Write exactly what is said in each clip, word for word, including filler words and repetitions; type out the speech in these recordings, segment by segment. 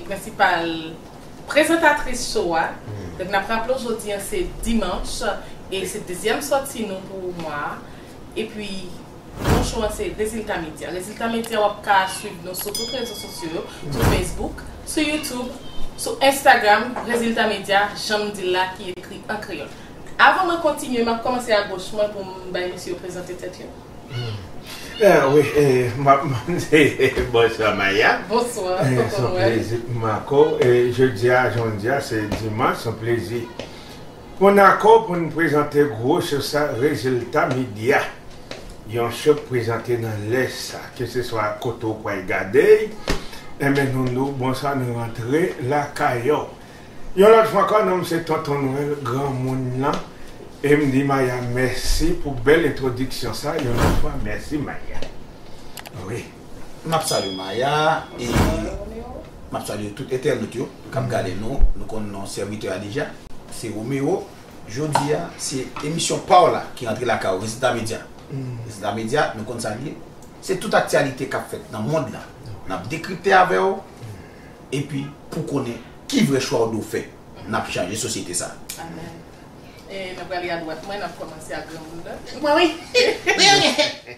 prensipal prezantatris show a. Donk, n ap raple w, jodi a se dimanch, e se dezyèm sòti nou pou mwa a. Epi, non show an se Rezilta Medya. Rezilta Medya, w ap ka swiv nou sou tout rezo sosyo yo, sou Facebook, sou YouTube, sou Instagram, Rezilta Medya, jan m di l la, ki ekri an kreyòl. Avan mwen kontinye, m ap kòmanse agoch mwen pou m bay mesye yo prezante tèt yo. Ah, wi, eh, m ap mande bonswa Maya. Bonswa, Eh, tonton se yon Nwèl. Plezi pou m ak ou. Eh, jodi a, jan w di a, se dimanch, se yon plezi pou n ak ou pou n prezante gwo show sa, Rezilta Medya. Yon show k prezante nan lès sa, keseswa kote w pral gade l, enben nou di w bonswa, nou rantre lakay ou. Yon lòt fwa ankò, non m se Tonton Nwèl, granmoun nan, e m di Maya mèsi pou bèl entwodiksyon sa, yon lòt fwa, mèsi Maya. Wi. M ap salye Maya e m ap salye tout entènot yo k ap gade nou. Nou konn non sèvitè a deja. Se Romeo. Jodi a, se emisyon pa w la ki rantre lakay ou, Rezilta Medya. Rezilta Medya, nou konn sa l ye. Se tout aktyalite k ap fèt nan mond lan. N ap dekripte avè w. Epi, pou konnen ki vrè chwa w dwe fè, n ap chanje sosyete sa. Amèn. E n ap prale adwat mwen, n ap kòmanse ak granmoun nan. Mwen, wi. Wi, wi.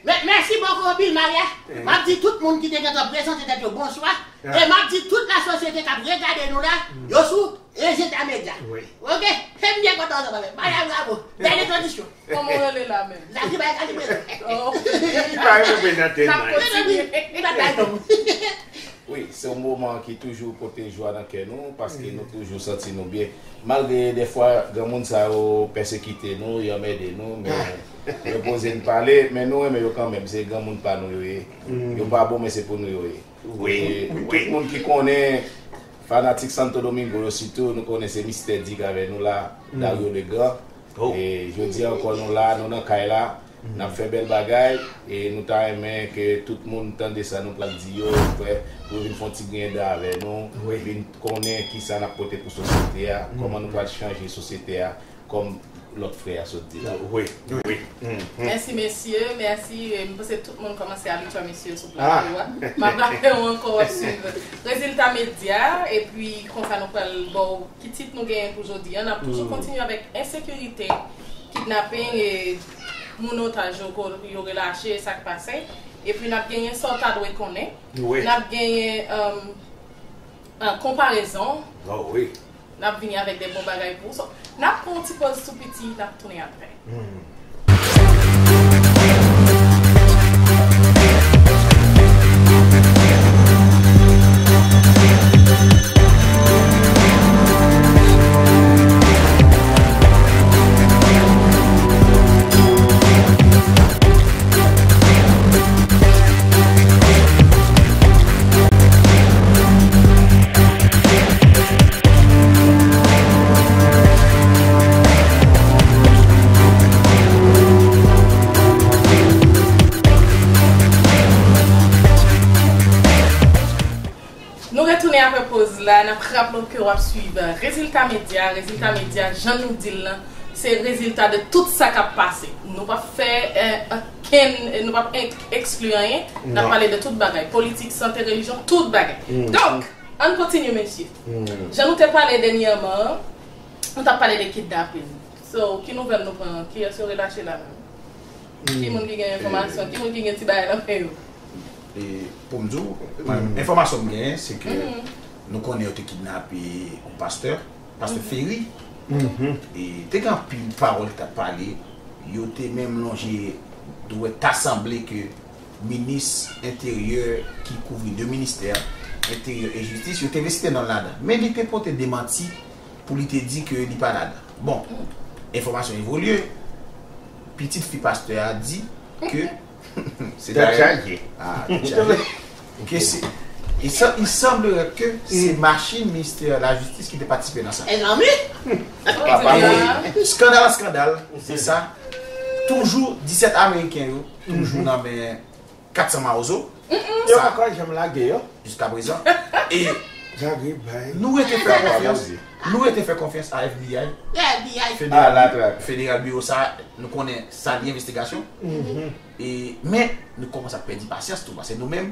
Mè- Mèsi bokou anpil, Maya. M ap di tout moun ki te gentan prezante tèt yo bonswa. E m ap di tout lasosyete k ap regade nou la, yo sou Rezilta Medya. Wi. Oke? E m byen kontan ansanm avèk Maya, bravo. Bèl entwodisyon. Kòman w rele la menm? Zaki bay kalibre. Oh. Li pa reprezante N ap nan. kontinye. Li pa bay non. Wi, se yon moman ki toujou pote jwa nan kè nou, paske nou toujou santi nou byen. Malgre dèfwa granmoun sa yo pèsekite nou, yo anmède nou, men yo poze n pale, men nou renmen yo kanmenm, se granmoun pa nou yo ye. Yo pa bon, men se pou nou yo ye. Wi, E wi. Tout moun ki konnen, fanatik Santo Domingo yo sitou, nou konnen se Mistè Dig avè nou la, Dario Legrand. Oh. E jodi a ankò nou la, nou nan kay la, n ap fè bèl bagay, e nou ta renmen ke tout moun tande sa nou pral di yo, frè, pou yo vin fè yon ti griyen dan avè nou, Wi. Vin konnen kisa n ap pote pou sosyete a, kòman nou pral chanje sosyete a, kòm lòt frè a sot di la. Wi, wi. Mèsi mesye, mèsi. E m panse tout moun kòmanse abitye a mesye sou plato a. M ap raple w ankò, w ap swiv Rezilta Medya, epi konsa nou pral ba w ki tit nou genyen pou jodi a. N ap toujou kontinye avèk ensekirite, kidnaping, e moun otaj yo ko- yo relache, sa k pase. Epi n ap genyen sa w ta dwe konnen. Wi. N ap genyen um, uh, konparezon. Oh, wi. N ap vini avèk de bon bagay pou ou. So, n ap pran yon ti pòz tou piti, n ap tounen apre. Nou retounen apre poz la, n ap raple w ke w ap swiv Rezilta Medya. Rezilta Medya, jan nou di l lan, se rezilta de tout sa k ap pase. Nou p ap fè eh, ankenn, nou p ap ek- ekskli anyen. N ap pale de tout bagay. Politik, sante, relijyon, tout bagay. Donk, ann kontinye, mesye. Jan nou te pale dènyèman an, nou t ap pale de kidnapin. So, ki nouvèl nou pran? Kiyès yo relache la menm? Ki moun ki gen enfòmasyon? Ki moun ki gen ti bagay nan men yo? E pou m di w, mwen, enfòmasyon m genyen, se ke nou konnen yo te kidnape yon pastè, pastè Ferry. E te gen anpil pawòl ki t ap pale. Yo te menm lonje dwèt ta sanble ke minis enteryè ki kouvri de ministè, enteryè e jistis, yo te vle site non l ladan. Men li te pote demanti pou li te di ke li pa ladan. Bon, enfòmasyon evolye, pitit fi pastè a di ke se Tèt chaje. Ah, tèt chaje. Ke se il, sa- il semblerait que se machin ministè lajistis ki te patisipe nan sa. Mezanmi. Papa mwen. Skandal, skandal, se sa. Toujou disèt ameriken yo toujou nan men kat san mawozo. Yo poko janm lage yo. Jiska prezan. E Jagre bay. Nou rete fè konfyans. Nou rete fè konfyans a FBI. FBI. Federal, federal biwo sa, nou konnen sa li envestigasyon. E, men, nou kòmanse ap pèdi pasyans tou, paske nou menm,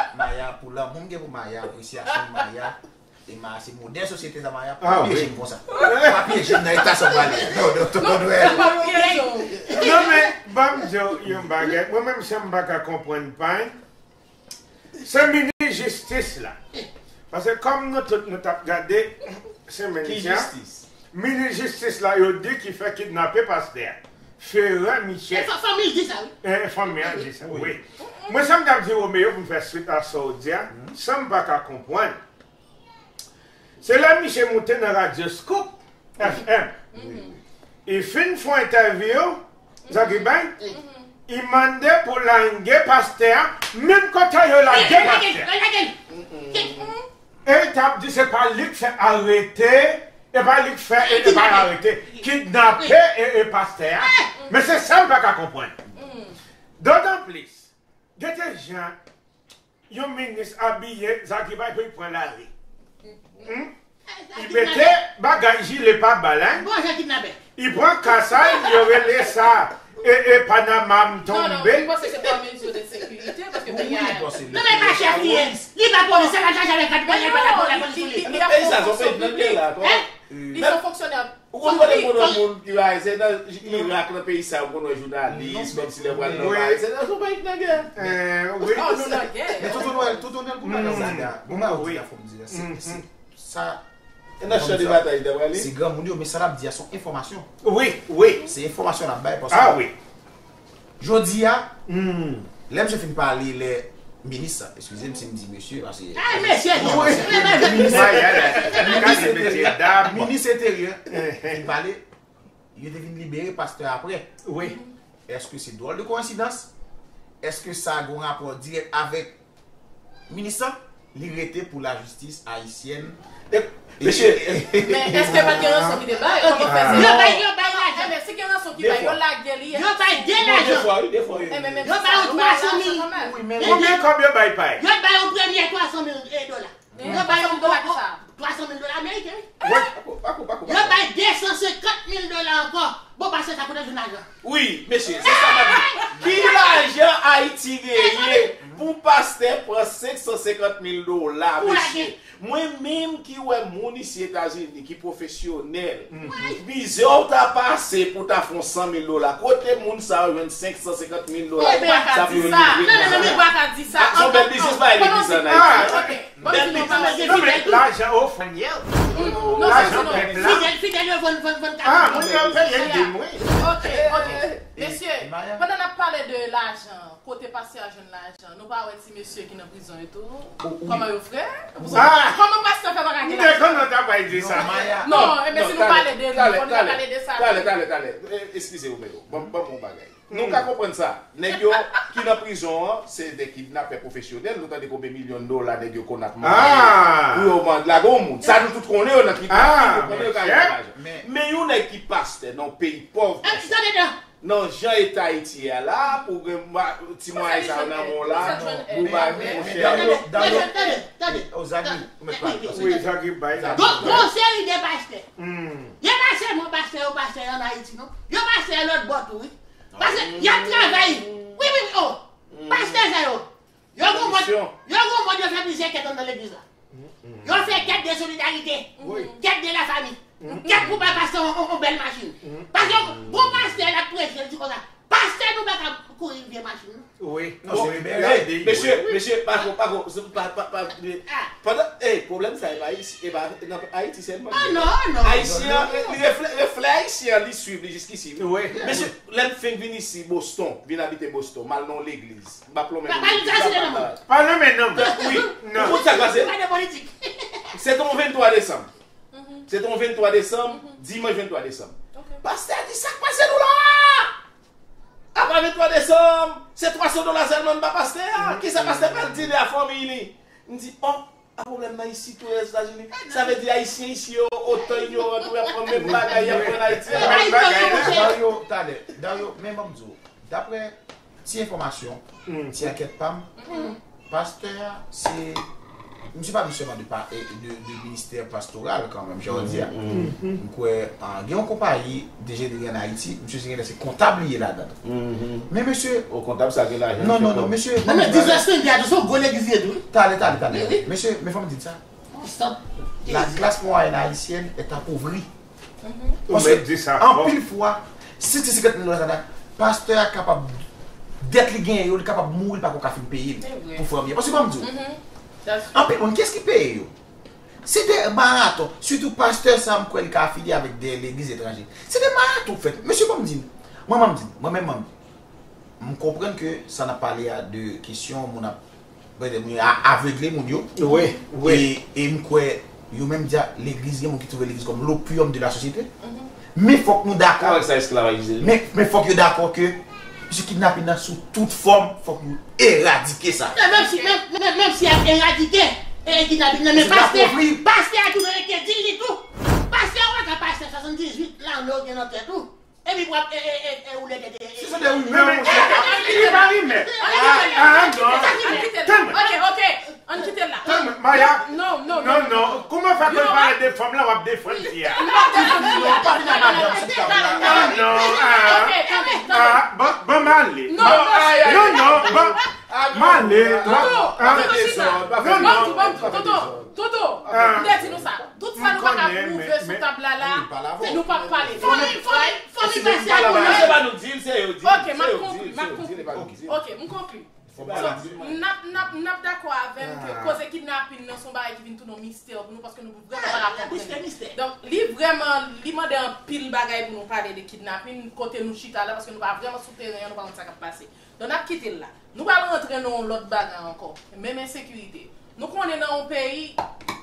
bat Maya pou lanmou m gen pou Maya, apresyasyon Maya. E Maya se modèl sosyete sa Maya. Pa pyeje m konsa. Pa pyeje m nan eta sa w prale. Non, non, non, non. Non, men, ban m di w yon bagay. Mwen menm, sa m pa ka konprann, pa. Se minis jistis la. Paske kòm nou tout nou t ap gade semèn sa, minis jistis la yo di ki fè kidnape pastè a. Ferre Michel. E fanmi l di sa, wi. E fanmi an di sa, wi. Mwen, sa m t ap di Romeo pou m fè swit a sa w di a, sa m pa ka konprann. Se lè misye moute nan radyo Scoop F M. Li fin fè yon entèvyou, Zagibay, li mande pou lage pastè a, menm kote yo lage pastè a. E li t ap di se pa li k fè arete, e pa li k fè, e, e pa arete, kidnape e, e pastè a. Men se sa m pa ka konprann. Dotan plis, gete jan yon minis abiye, Zagibay pou l pran lari. Hmm? Li mete bagay jile pa bal, hein? Bon, jan kidnapè. Li pran kasa, yo rele sa, e, e Panama m tonbe. Non, non, mwen panse se pa mezi de sekirite, paske peyi a. Non, men pa chèf li ye. Li pa polis, se pa Jean-Jacques Cadre, li pa la polis pou li. Peyi sa, se yon peyi nan peyi la, ankò. Hein? Li se yon fonksyonè. Ou konn kote moun, moun ki va, se nan Irak, nan peyi sa, ou konn wè jounalis, kòmsi lè pral nan Paris, se nan sou peyi ki nan gè. Wi. Oh, nou nan gè. Men tout onè, tout onè pou bagay sa. Bon, mwen di la, fò m di la, se, se, sa, e nan chan de batay, ta prale? Se granmoun yo, men sa l ap di a, se yon enfòmasyon. Wi, wi. Se enfòmasyon l ap bay, paske jodi a, lè misye fin pale, lè minis la, eskize m si m di mesye, paske... Ah, mesye, non, non, mesye. Minis, minis enteryè, minis enteryè, fin pale, yo te vin libere pastè a apre. Wi. Èske se dwòl de koyensidans? Èske sa gen yon rapò dirèk avèk minis lan? Li rete pou lajistis ayisyèn. Mesye. Men èske pa t gen ranson ki te bay? Kòman fè se? Yo bay, yo bay lajan. Men si gen ranson ki bay, yo lage li. Yo bay de lajan. Yo bay yon twa san mil. Konbyen kòb yo bay pay? Yo bay yon premye twa san mil dola. Yo bay yon twa san mil dola ameriken, wi. Yo bay de san senkant mil dola ankò. Bon, pastè sa kote jwenn lajan. Wi, mesye, se sa m ap di. Ki lajan Ayiti genyen pou pastè pran senk san senkant mil dola, mesye? Mwen menm ki wè moun isi Etazini ki pwofesyonèl, mizè w ta pase pou ta fè yon san mil dola. Kote moun sa yo jwenn senk san senkant mil dola? Sa pou yo livre. Non, non, non, men pa ka di sa. Se yon bèl biznis pa legliz an Ayiti. Bèl biznis. Non, men lajan ofrann yo. Lajan pèp la. Fidèl, fidèl yo vann, vann, vann. Ah, moun yo peye dim, wi. Ok, ok. Mesye, pandan n ap pale de lajan, kote pastè a jwenn lajan, nou pa wè ti mesye ki nan prizon yo tou? Kòman yo fre? Kòman pastè fè pa ka gen lajan? M te konn w ta pral di sa. Non, men si nou pale de li, fò nou ta pale de sa tou. Talè, talè, talè. Eskize w, Melo. Ban m yon bagay. Nou ka konprann sa. Nèg yo ki nan prizon an, se de kidnapè pwofesyonèl. Nou tande konbyen milyon dola nèg yo konn ap mande pou yo mande lage yon moun. Sa nou tout konnen yo nan kidnapè, nou konnen yo ka jwenn lajan. Men yon nèg ki pastè nan yon peyi pòv konsa, nan jan eta Ayiti ye a la, pou gen ti mwayen sa yo nan men w la, pou bay monchè. Tande, tande, tande. Wi, Zaki bay. Gon seri de pastè. Yo pa sèlman pastè, yo pastè an Ayiti, non. Yo pastè lòt bò tou, wi. Paske y ap travay. Wi, wi, wi, oh. Pastè sa yo. Yo gon mòd, yo gon mòd yo fè plizyè kèt anndan legliz la. Yo fè kèt de solidarite, kèt de la fami, kèt pou bay pastè yon, yon, yon bèl machin. Paske gon pastè l ap preche, l di konsa, pastè pa ka kouri vye machin. Wi. Non, se rebèl. Mesye, mesye, pa ko, pa ko, pa, pa, pa, pandan, ey, pwoblèm sa, e pa isi, e pa nan Ayiti sèlman. Ah, non, non. Ayisyen an, li reflè, reflè Ayisyen an, li swiv li jiskisi, wi. Wi. Mesye, lè m fin vin isi, Boston, vin abite Boston, m al nan yon legliz. M pa plonmen nan legliz la, pa nan. Pa nan men non. Wi. Non. Ou konn sa k pase? Se te yon venntwa desanm. Se te yon venntwa desanm, dimanch venntwa desanm. Pastè a di, "Sa k pase nou la a? Apa venntwa desanm, se twa san dola sèlman n ba pastè a. Kisa pastè pral di li a fanmiy li?" M di, "Oh, a pwoblèm nan isi tou Ozetazini. Sa vle di Ayisyen isi yo otan inyoran tou, y ap pran menm bagay y ap pran Ayiti a." Dario, talè, Dario, men ban m di w, daprè ti enfòmasyon, ti ankèt pa m, pastè a, se, misye pa vin sèlman de, pa, e, de, de ministè pastoral kanmenm, jan w di a. M kwè, ah, gen yon konpayi dejenere ann Ayiti, misye se genlè se kontab li ye ladan. Men mesye, o kontab sa gen lajan. Non, non, non, mesye. Non, men Disrespect a tou, se yon gwo legliz li ye tou, wi. Talè, talè, talè. Mesye, men fò m di l sa. La classe moyenne haïtienne est appauvrie. Paske anpil fwa, sent senkant mil dola sa la, pastè a kapab, dèt li genyen yo, li kapab mouri, li pako ka fin peye l pou fanmi an. Paske ban m di w, anpil moun, kiyès ki peye yo? Se de maraton, sitou pastè sa m kwè li ka afilye avèk de legliz etranje. Se de maraton k fèt. Mesye, ban m di n, mwen, ban m di n, mwen menm, ban m di n. M konprann ke sa n ap pale a de kesyon moun ap, pètèt moun yo a-, avegle moun yo. Wi, wi. E, e m kwè yo menm di a legliz, gen moun ki twouve legliz kòm l'opium de la société. Men fòk nou dakò. Avèk sa esklavajize nou. Men, men fòk yo dakò ke, mesye, kidnapin nan sou tout fòm, fòk nou eradike sa. Men menm si, menm, menm, menm si y ap eradike, e, kidnapin nan, men pastè, pastè a tou dwe rete diy li tou. Pastè, ou pa ka pastè swasanndizuit lane ou gen nan tèt ou. Epi w ap, e, e, e, e, ou lè tèt, e, e. Se de rimè, monchè. Li pa rimè. Ah, ah, non. Tann mwen. Ok, ok. Ann kite l la. Tann mwen, Maya. Non, non, non, non. Kouman fè ke l pale de fanm la, w ap defann fi a? Non, non, ah. Ok, tande, tande. Ah, bon, bon, m ale. Non, non, non, bon, m ale. Toto, Toto, chita. Non, non. Toto, Toto, Toto, m te di nou sa. Tout sa nou pa ka pwouve sou tab la la, se nou p ap pale de li. Fanmi, fanmi, fanmi pastè a konnen. Se pa nou di l, se yo di l. Ok, m ap konkli, m ap konkli. Ok, m konkli. So, n ap, n ap, n ap dakò avè m ke koze kidnapin nan se yon bagay ki vin tounen yon mistè pou nou, paske nou vrèman pa ka konprann. Donk, li vrèman, li mande anpil bagay pou nou pale de kidnapin, kote nou chita la, paske nou pa vrèman sou teren an, nou pa konn sa k ap pase. Donk, n ap kite l la. Nou pral rantre nan yon lòt bagay ankò. Menm ensekirite. Nou konnen nan yon peyi,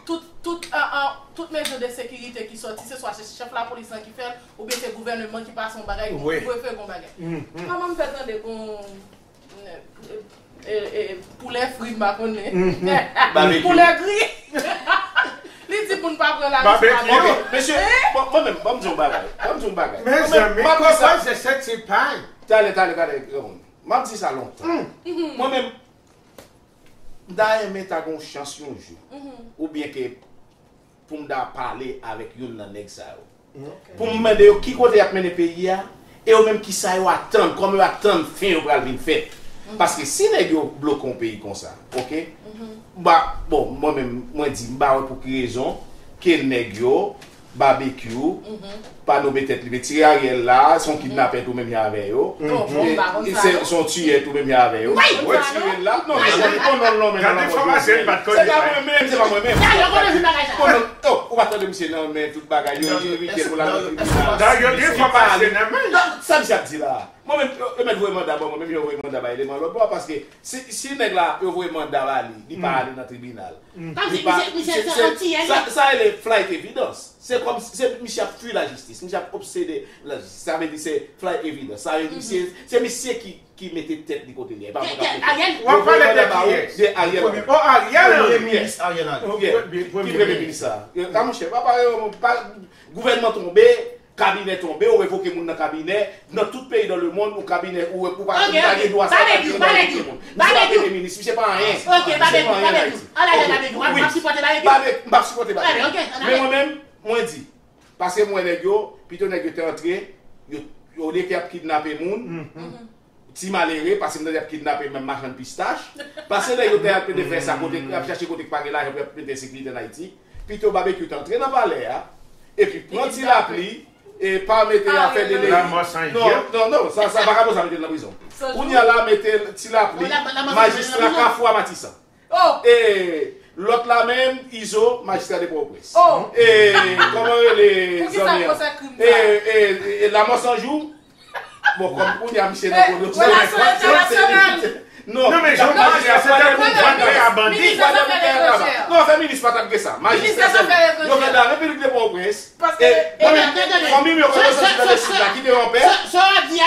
tout, tout, an, an, tout mezi de sekirite ki sòti, se swa se chèf lapolis lan ki fè l, oubyen se gouvèneman ki pase yon bagay, ki prefere yon bagay. Kòman m fè tande gon, e, e, e, poulè fri, m pa konnen. Poulè gri. Li di pou n pa pran lari sou babekyu. Ok, mesye, bon, mwen menm, ban m di yon bagay. Ban m di yon bagay. Mezanmi, kòkòt se sèt ti pay. Talè, talè, talè, granmoun. M ap di sa lontan. Mwen menm, m ta renmen ta gen yon chans yon jou. Oubyen ke pou m ta pale avèk youn nan nèg sa yo. Pou m mande yo ki kote y ap mennen peyi a, e yo menm kisa yo atann, kòman yo atann fen yo pral vin fèt. Paske si nèg yo bloke yon peyi konsa, ok? Ba, bon, mwen menm, mwen di, m pa wè pou ki rezon ke nèg yo, Babekyou, pa nonmen tèt li, men tire Ariel la, se yon kidnapè tou menm jan avè yo. E, e se, se yon tiyè tou menm jan avè yo. Retire l la. Non, non, non, non, non, men non, non, non, se pa mwen menm, se pa mwen menm. Bon, non, oh, ou pa tande misye nan men tout bagay, yo envite l pou l al nan tribinal. Sa misye ap di la. Mwen menm, yo, yo mèt voye manda ban mwen, menm yo voye manda bay eleman lòt bò, paske si, si nèg la, yo voye manda ba li, li pa ale nan tribinal. Sa vle di misye, misye se antiyè, sa, sa rele flight evidence. Se kòm, se misye ap fui lajistis, misye ap obsede lajistis. Sa vle di se flight evidence. Sa vle di misye, se misye ki, ki mete tèt li kote li ye. E pa mwen k ap mete. W ap pale de kiyès? De Ariel. Oh, Ariel Henry. Premye minis Ariel Henry. Ki premye minis sa? Ka monchè, pa, pa, pa, gouvènman tonbe, kabinè tonbe, ou revoke moun nan kabinè, nan tout peyi dans le monde, ou kabinè, ou, ou pa, ou pa gen dwa sa, ou pa gen dwa revoke moun. Misye pa premye minis, misye pa anyen. Ok, Babekyou, Babekyou. Ann ale Babekyou, w ap, w ap sipòte Babekyou? Babe-, m p ap sipòte Babekyou. Men mwen menm, mwen di, paske m wè nèg yo, pito nèg yo te antre, yo, yo olye ke y ap kidnape moun, ti malere, paske m tande y ap kidnape menm machann pistach. Paske nèg yo te ap plede fè sa kote, y ap chache kote k pa gen lajan pou y ap mete ensekirite ann Ayiti. Pito Babekyou t antre nan palè a, epi pran ti lapli, E pa mete afè de legi. Lanmò san je. Non, non, non, sa, sa pa ka bon sa mete l nan prizon. Kounye a la, mete l, Ti Lapli, majistra Kafou a Matisan. E lòt la menm, Izo, majistra de Pòtoprens. E kòman rele zanmi an? E, e, e Lanmò san jou. Bon, kòm kounye a misye nan kodo. Relasyon entènasyonal. Non, non, men Jean Baptiste, se te pou vwad pè a bandi. Minis des Affaires étrangères. Non, afè minis pa t ap gen sa. Majistra sèlman. Yo fè la Repiblik de Pòtoprens. Paske, e, e, tande, tande. Fanmi m yo, kòm yo soti nan lesid la, kite yo anpè.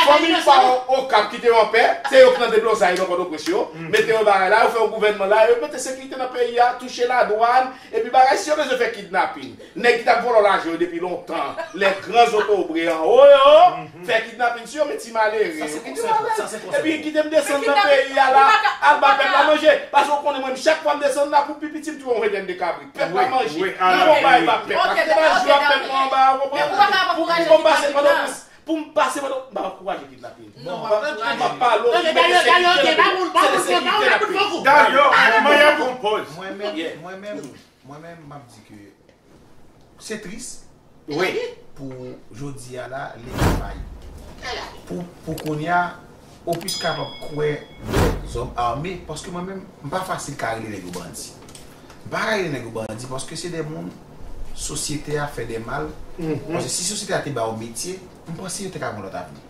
Fanmi pa yo Okap, kite yo anpè. Se yo ki nan deblozay nan Pòtoprens yo. Mete yo bagay la, yo fè yon gouvènman la, yo mete sekirite nan peyi a, touche ladwàn, epi bagay, si yo bezwen fè kidnapin. Nèg ki t ap vòlò lajan yo depi lontan, lè gran zotobre anwo yo, fè kidnapin sou yo, men ti malere. Sa se konsèy, sa se konsèy. Epi kite m desann nan peyi a la, al ba pèp la manje. Paske w konnen mwen, chak fwa m desann la, pou pi piti, m touye yon ventèn de kabrit. Pèp la manje. M gon bay ba pèp la. Kite m al jwe ak pèp mwen anba a, w konprann? Pou, pou m pase pandan, pou m pase pandan, m pa ankouraje kidnapin. M ap pale w, se de sekirite n ap peye. Dayò, mwen, mwen, mwen, mwen, mwen, Mwen menm, m ap di ke se tris pou jodi a la, Leta fayi. Pou, pou kounye a, ou plis kapab kwè lèzòm ame, paske mwen menm, m pa fasil ka rele nèg yo bandi. M pa ka rele nèg yo bandi, paske se de moun sosyete a fè de mal. Paske si sosyete a te ba yo metye, m panse yo te ka gen lòt avni.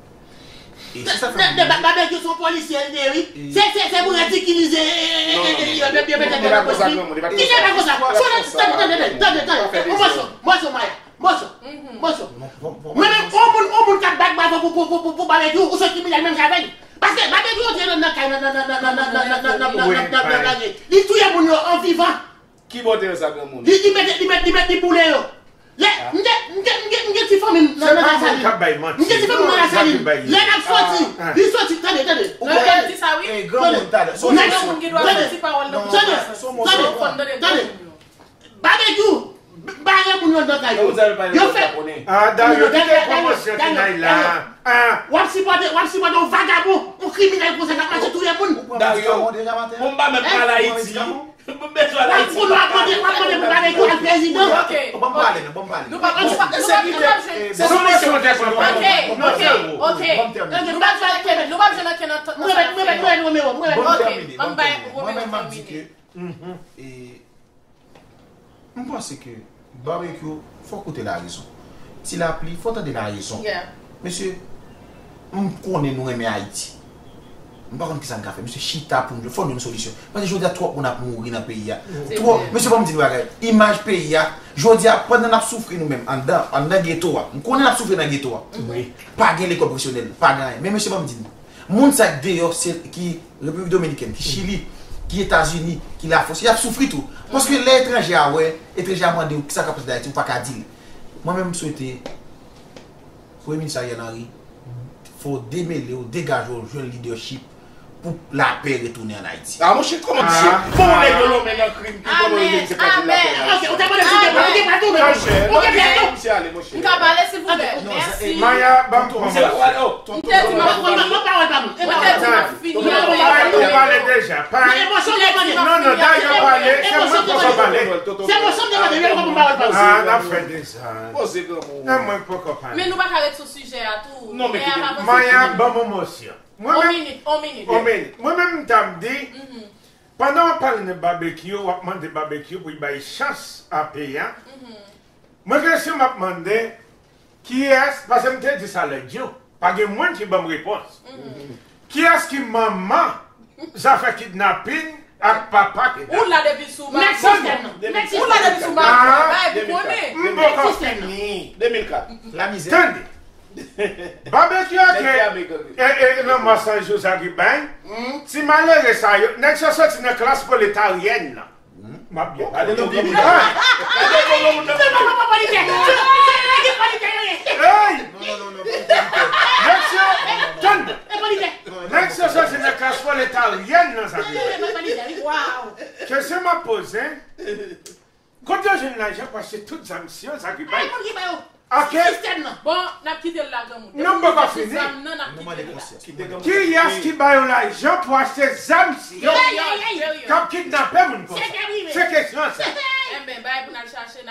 E se sa fè mwen. Babekyou se yon polisye l te ye, wi. Se, se, se pou radikilize, e, e, e, e, yo, yo, yo mete nèg nan polis, wi. Ki nèg nan konsa? Tande, tande, tande, tande. Yon mòso, mòso, Maya, mòso, mòso. Mwen menm, yon moun, yon moun k ap bat bravo pou, pou, pou, pou, pou Babekyou, ou se kriminèl menm jan avè l. Paske Babekyou antre nan, nan kay, nan, nan, li touye moun yo an vivan. Ki bò te wè sa granmoun? Li, li mete, li mete, li mete, li boule yo. Lè, m gen, m gen, m gen, m gen ti fanmi m nan, nan Lasalin. M gen ti fanmi m nan Lasalin. Lè n ap soti, li soti, tande, tande. Ou pa di sa, wi. Tande, tande, tande, tande, tande. Babekyou, bare moun yo anndan kay yo. Yo fè. Ah, Dario, kite pwomosyon Tinay la. W ap sipòte, w ap sipòte yon vagabon, yon kriminèl konsa k ap mache touye moun. Dario, pou m pa menm pale Ayiti. Pou bezwen al Ayiti. W ap mande, w ap mande pou Babekyou al prezidan. Ok. Ban m pale, non, ban m pale. Nou pa, nou pa, nou pa, nou pa jwenn. Se solution de solution. Ok, ok, ok. Nou pa jwenn ankenn, nou pa jwenn ankenn antant nan sa. Mwen, mwen, mwen, mwen, mwen, mwen. Ok, ban m bay Roméo tèmine. M panse ke Babekyou, fò w koute larezon. Ti Lapli, fò w tande larezon. Mesye, m konnen nou renmen Ayiti. M pa konn kisa n ka fè. Mesye, chita pou n, fò n jwenn solisyon. Paske jodi a twòp moun ap mouri nan peyi a. Twòp. Mesye, ban m di nou bagay. Imaj peyi a, jodi a, pandan n ap soufri nou menm, anndan, anndan geto a. M konnen n ap soufri nan geto a. Pa gen lekòl pwofesyonèl, pa gen anyen. Men mesye, ban m di nou. Moun sa k deyò, se, ki Repiblik Dominikèn, ki Chili, ki Etazini, ki Lafrans, y ap soufri tou. Paske lè etranje a wè, etranje a mande w kisa k ap pase Dayiti, ou pa ka di l. Mwen menm, m swete Premye Minis Ariel Henry, fò w demele w, degaje w, jwenn lidèchip pou lapè retounen ann Ayiti. A, monchè, kòman misye? Bon, nèg yo lonmen nan krim, pi bon nèg se pa pou lapè nan Ayiti. Ok, ou te mande si te bon, ou te pa tounen. Monchè, misye ale, monchè. M ka pale, silvouplè? Mèsi. Maya, ban m pran. M te di m ap fini. Mwen te di m ap fini. Ou pale deja. Non, non, Dario pale, se mwen poko pale. Se mwen sèl m te mande, men poko pale. Ah, n ap fè dezòd. Poze granmoun. E mwen poko pale. Men nou pa ka ret sou sijè a tou. Non, men kite m. Maya, ban m yon mosyon. Mwen menm. On minit, on minit. On minit. Mwen menm, m t ap di, pandan w ap pale de Babekyou, w ap mande Babekyou pou l bay chans a peyi a. Mwen kesyon m ap mande, kiyès, paske m te di sa lòt jou, pa gen moun ki ban m repons. Kiyès ki manman zafè kidnapin ak papa kidnapin? Ou la depi sou Nèg sistèm nan. Ou la depi sou Makout. Bay pou konnen. M poko fini. De mil kat. Lamizè. Tande. Babekyou ake, e, e, nan mwa san jou Zagibay, ti malere sa yo, nèg sa soti nan klas pwoletaryèn nan. M ap byen pale. Gade non, Bibi. Gade non, non, non. Hey! Nèg sa, tann. Nèg sa soti nan klas pwoletaryèn nan, sa vle di. Kesyon m ap poze, kote yo jwenn lajan pou achte tout zam sa yo, Zagibay? Ok. Sistèm nan. Bon, n ap kite l la, granmoun. Non, m poko fini. Kiyès ki ba yo lajan pou achte zam sa yo k ap kidnape moun konsa? Se kesyon sa. Enben, bay pou n al chache, n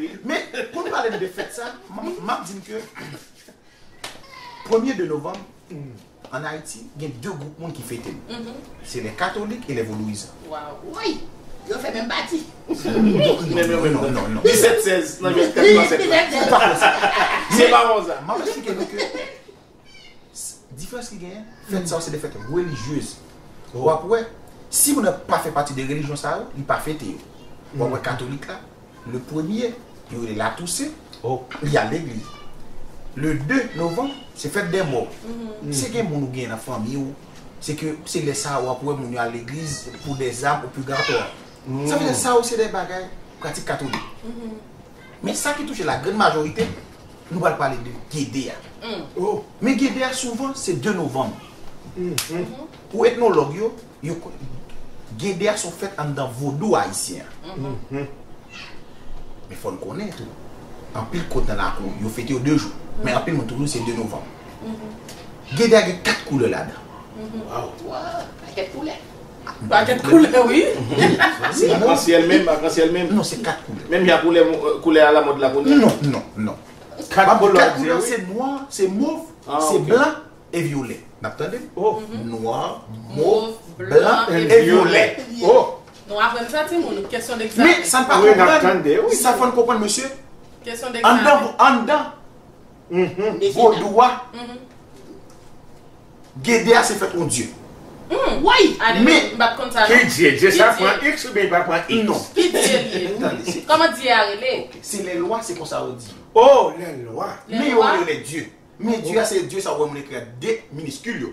wi. Men, pou n pale de fèt sa, m, m ap di n ke premye de novanm, an Ayiti, gen de gwoup moun ki fete l. Se les catholiques et les vodouisants. Waw. Woy! Yo fè menm pati. Non, non, non, non, non. Disèt sèz nan vennkat nan sèt la. Se pa konsa. Se pa konsa. M ap eksplike nou ke s- diferans ki genyen, fèt sa yo se de fèt relijyez. W ap wè, si moun nan pa fè pati de relijyon sa yo, li pa fete yo. W ap wè katolik la, le premye, yo rele la Toussaint, li al legliz. Le de novanm, se fèt dè mò. Se gen moun ou gen nan fanmi w, se ke se lè sa a w ap wè moun yo al legliz pou dè zam ou pigatwa. Sa vle di sa yo se de bagay pratik katolik. Men sa ki touche la grann majorite, nou pral pale de Gede a. Men Gede a souvan se de novanm. Pou etnològ yo, yo, Gede a se yon fèt anndan vodou ayisyen an. Men fò n konnen tou, anpil kot nan lakou, yo fete yo de jou. Men anpil moun toujou se de novanm. Gede a gen kat koulè ladan. Waw. Pakèt koulè. Pakèt koulè, wi. Akansyèl menm, akansyèl menm. Non, se kat koulè. Menm jan koulè, koulè alamòd la kounye a. Non, non, non. Kat koulè, se nwa, se mov, se blan e vyolè. N ap tande m? Nwa, mov, blan e vyolè. Oh. Nou aprann sa, timoun. Kesyon degzamen. Men sa n pa konprann. Sa fò n konprann, mesye. Kesyon degzamen. Anndan, anndan vodou a, Gede a se fèt yon dye. Woy! Men, m pa t konn sa, non. Ki dye? Dye sa pran X oubyen li pa pran X? Non. Ki dye li ye? Tande, se Kòman dye a rele? Ok. Se lè lwa, se konsa yo di. Oh, lè lwa. Men yo rele dye. Men dye a se dye sa ou wè moun ekri a D miniskil yo.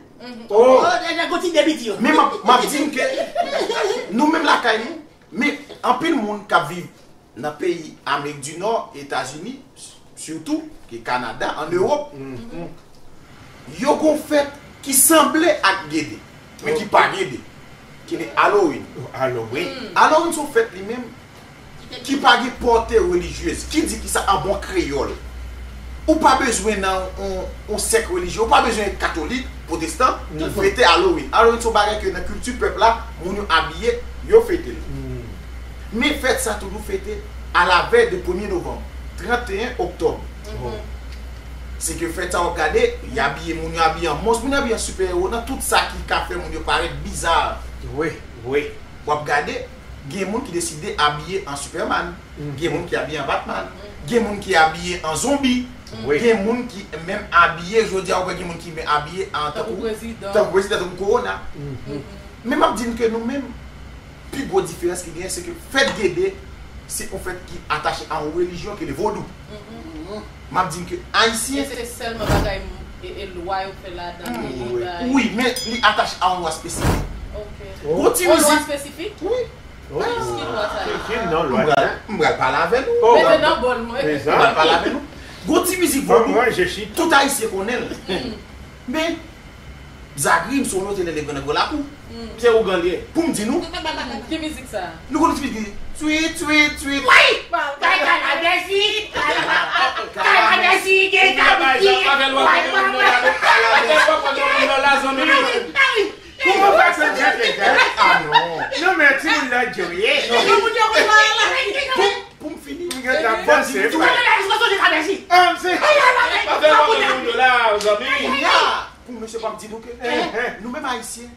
Oh. Oh, nèg gon ti debiti yo. Men m ap, m ap di n ke nou menm lakay nou, men anpil moun k ap viv nan peyi Amerik di Nò, Etazini, sitou, ki Kanada, ann Ewòp, yo gon fèt ki sanble ak Gede, men ki pa Gede, ki rele Halloween. Halloween. Halloween se yon fèt li menm ki pa gen pòte relijyez, ki di ki sa an bon kreyòl. Ou pa bezwen nan yon, yon sèk relijye, ou pa bezwen katolik, pwotestan, pou fete Halloween. Halloween se yon bagay ke nan kilti pèp la, moun yo abiye, yo fete l. Men fèt sa toujou fete alavèy de premye novanm, tranteyen oktòb. Se ke fèt sa w ap gade, y abiye, moun yo abiye an mons, moun yo abiye an sipè ewo, nan tout sa ki ka fè moun yo parèt biza. Wi, wi. W ap gade, gen moun ki deside abiye an Superman, gen moun ki abiye an Batman, gen moun ki abiye an zonbi, gen moun ki menm abiye, jodi a ou wè gen moun ki menm abiye an tankou, tankou prezidan, tankou kowona. Men m ap di n ke nou menm, pi gwo diferans ki genyen, se ke fèt Gede, se yon fèt ki atache a yon relijyon ki rele vodou. M ap di n ke Ayisyen. E se sèlman bagay m- e, e lwa yo fè ladan, e, e bagay. Wi, men li atache a yon lwa espesifik. Ok. Yon ti mizik. Yon lwa espesifik? Wi. Ki lwa sa ye? Ki non lwa sa? M pral, m pral pale avè nou. Mete nan bòl mwen. M pral pale avè nou. Gon ti mizik vodou, tout Ayisyen konnen l. Men, Zagri, m sonje w te leve nan Gran Lakou. Se ougan li ye. Pou m di nou. Ki mizik sa? Nou konn ti mizik. Tweet, tweet, tweet. Wi! Kay, kay, la bèsi! Kay, la bèsi! Gen kabrit ki gen. Kouman pa konn sa fè sa? Ah non. Non, men timoun nan djòye. Pou, pou m fini. M gen tan panse, frè. Ah, m se. Pa fè w pa konn moun yo la, zanmi. Pou mesye pa m di nou ke nou menm Ayisyen,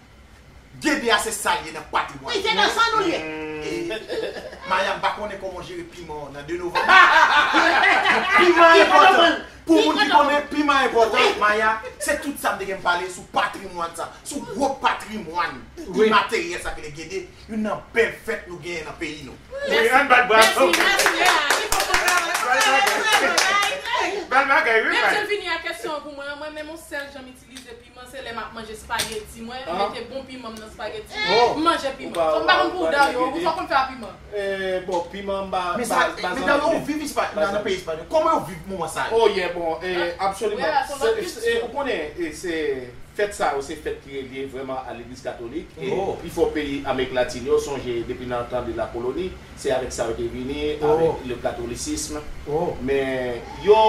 Gede a se sa l ye nan patrimwàn. Wi, se nan san nou l ye. E, Maya, m pa konnen kòman w jere piman w nan de novanm. Piman enpòtan. Pou moun ki konnen, piman enpòtan. Maya, se tout sa m te gen m pale sou patrimwàn sa, sou gwo patrimwàn imateryèl sa ki rele Gede, youn nan bèl fèt nou genyen nan peyi nou. Wi, ann bat bravo. Mèsi, mèsi. Bèl bagay, wi. Menm jan l vini a kesyon an pou mwen, mwen menm yon sèl jan m itilize piman, se lè m ap manje espageti mwen, m mete bon piman m nan espageti mwen, m manje piman. So, m pa konn pou w, Dario, ou sa konn fè a piman? Eh, bon, piman, m pa, men sa, men Dario, ou viv Espay, nan, nan peyi Espay. Kòman yo viv moman sa yo? Oh, yeah, bon, eh, absoliman. Ou konnen, eh, se fèt sa yo, se fèt ki relye vrèman a legliz katolik. E pi fò peyi Amerik Latin yo, sonje depi nan tan de la koloni, se avèk sa yo te vini, avèk le katolisism. Men yo,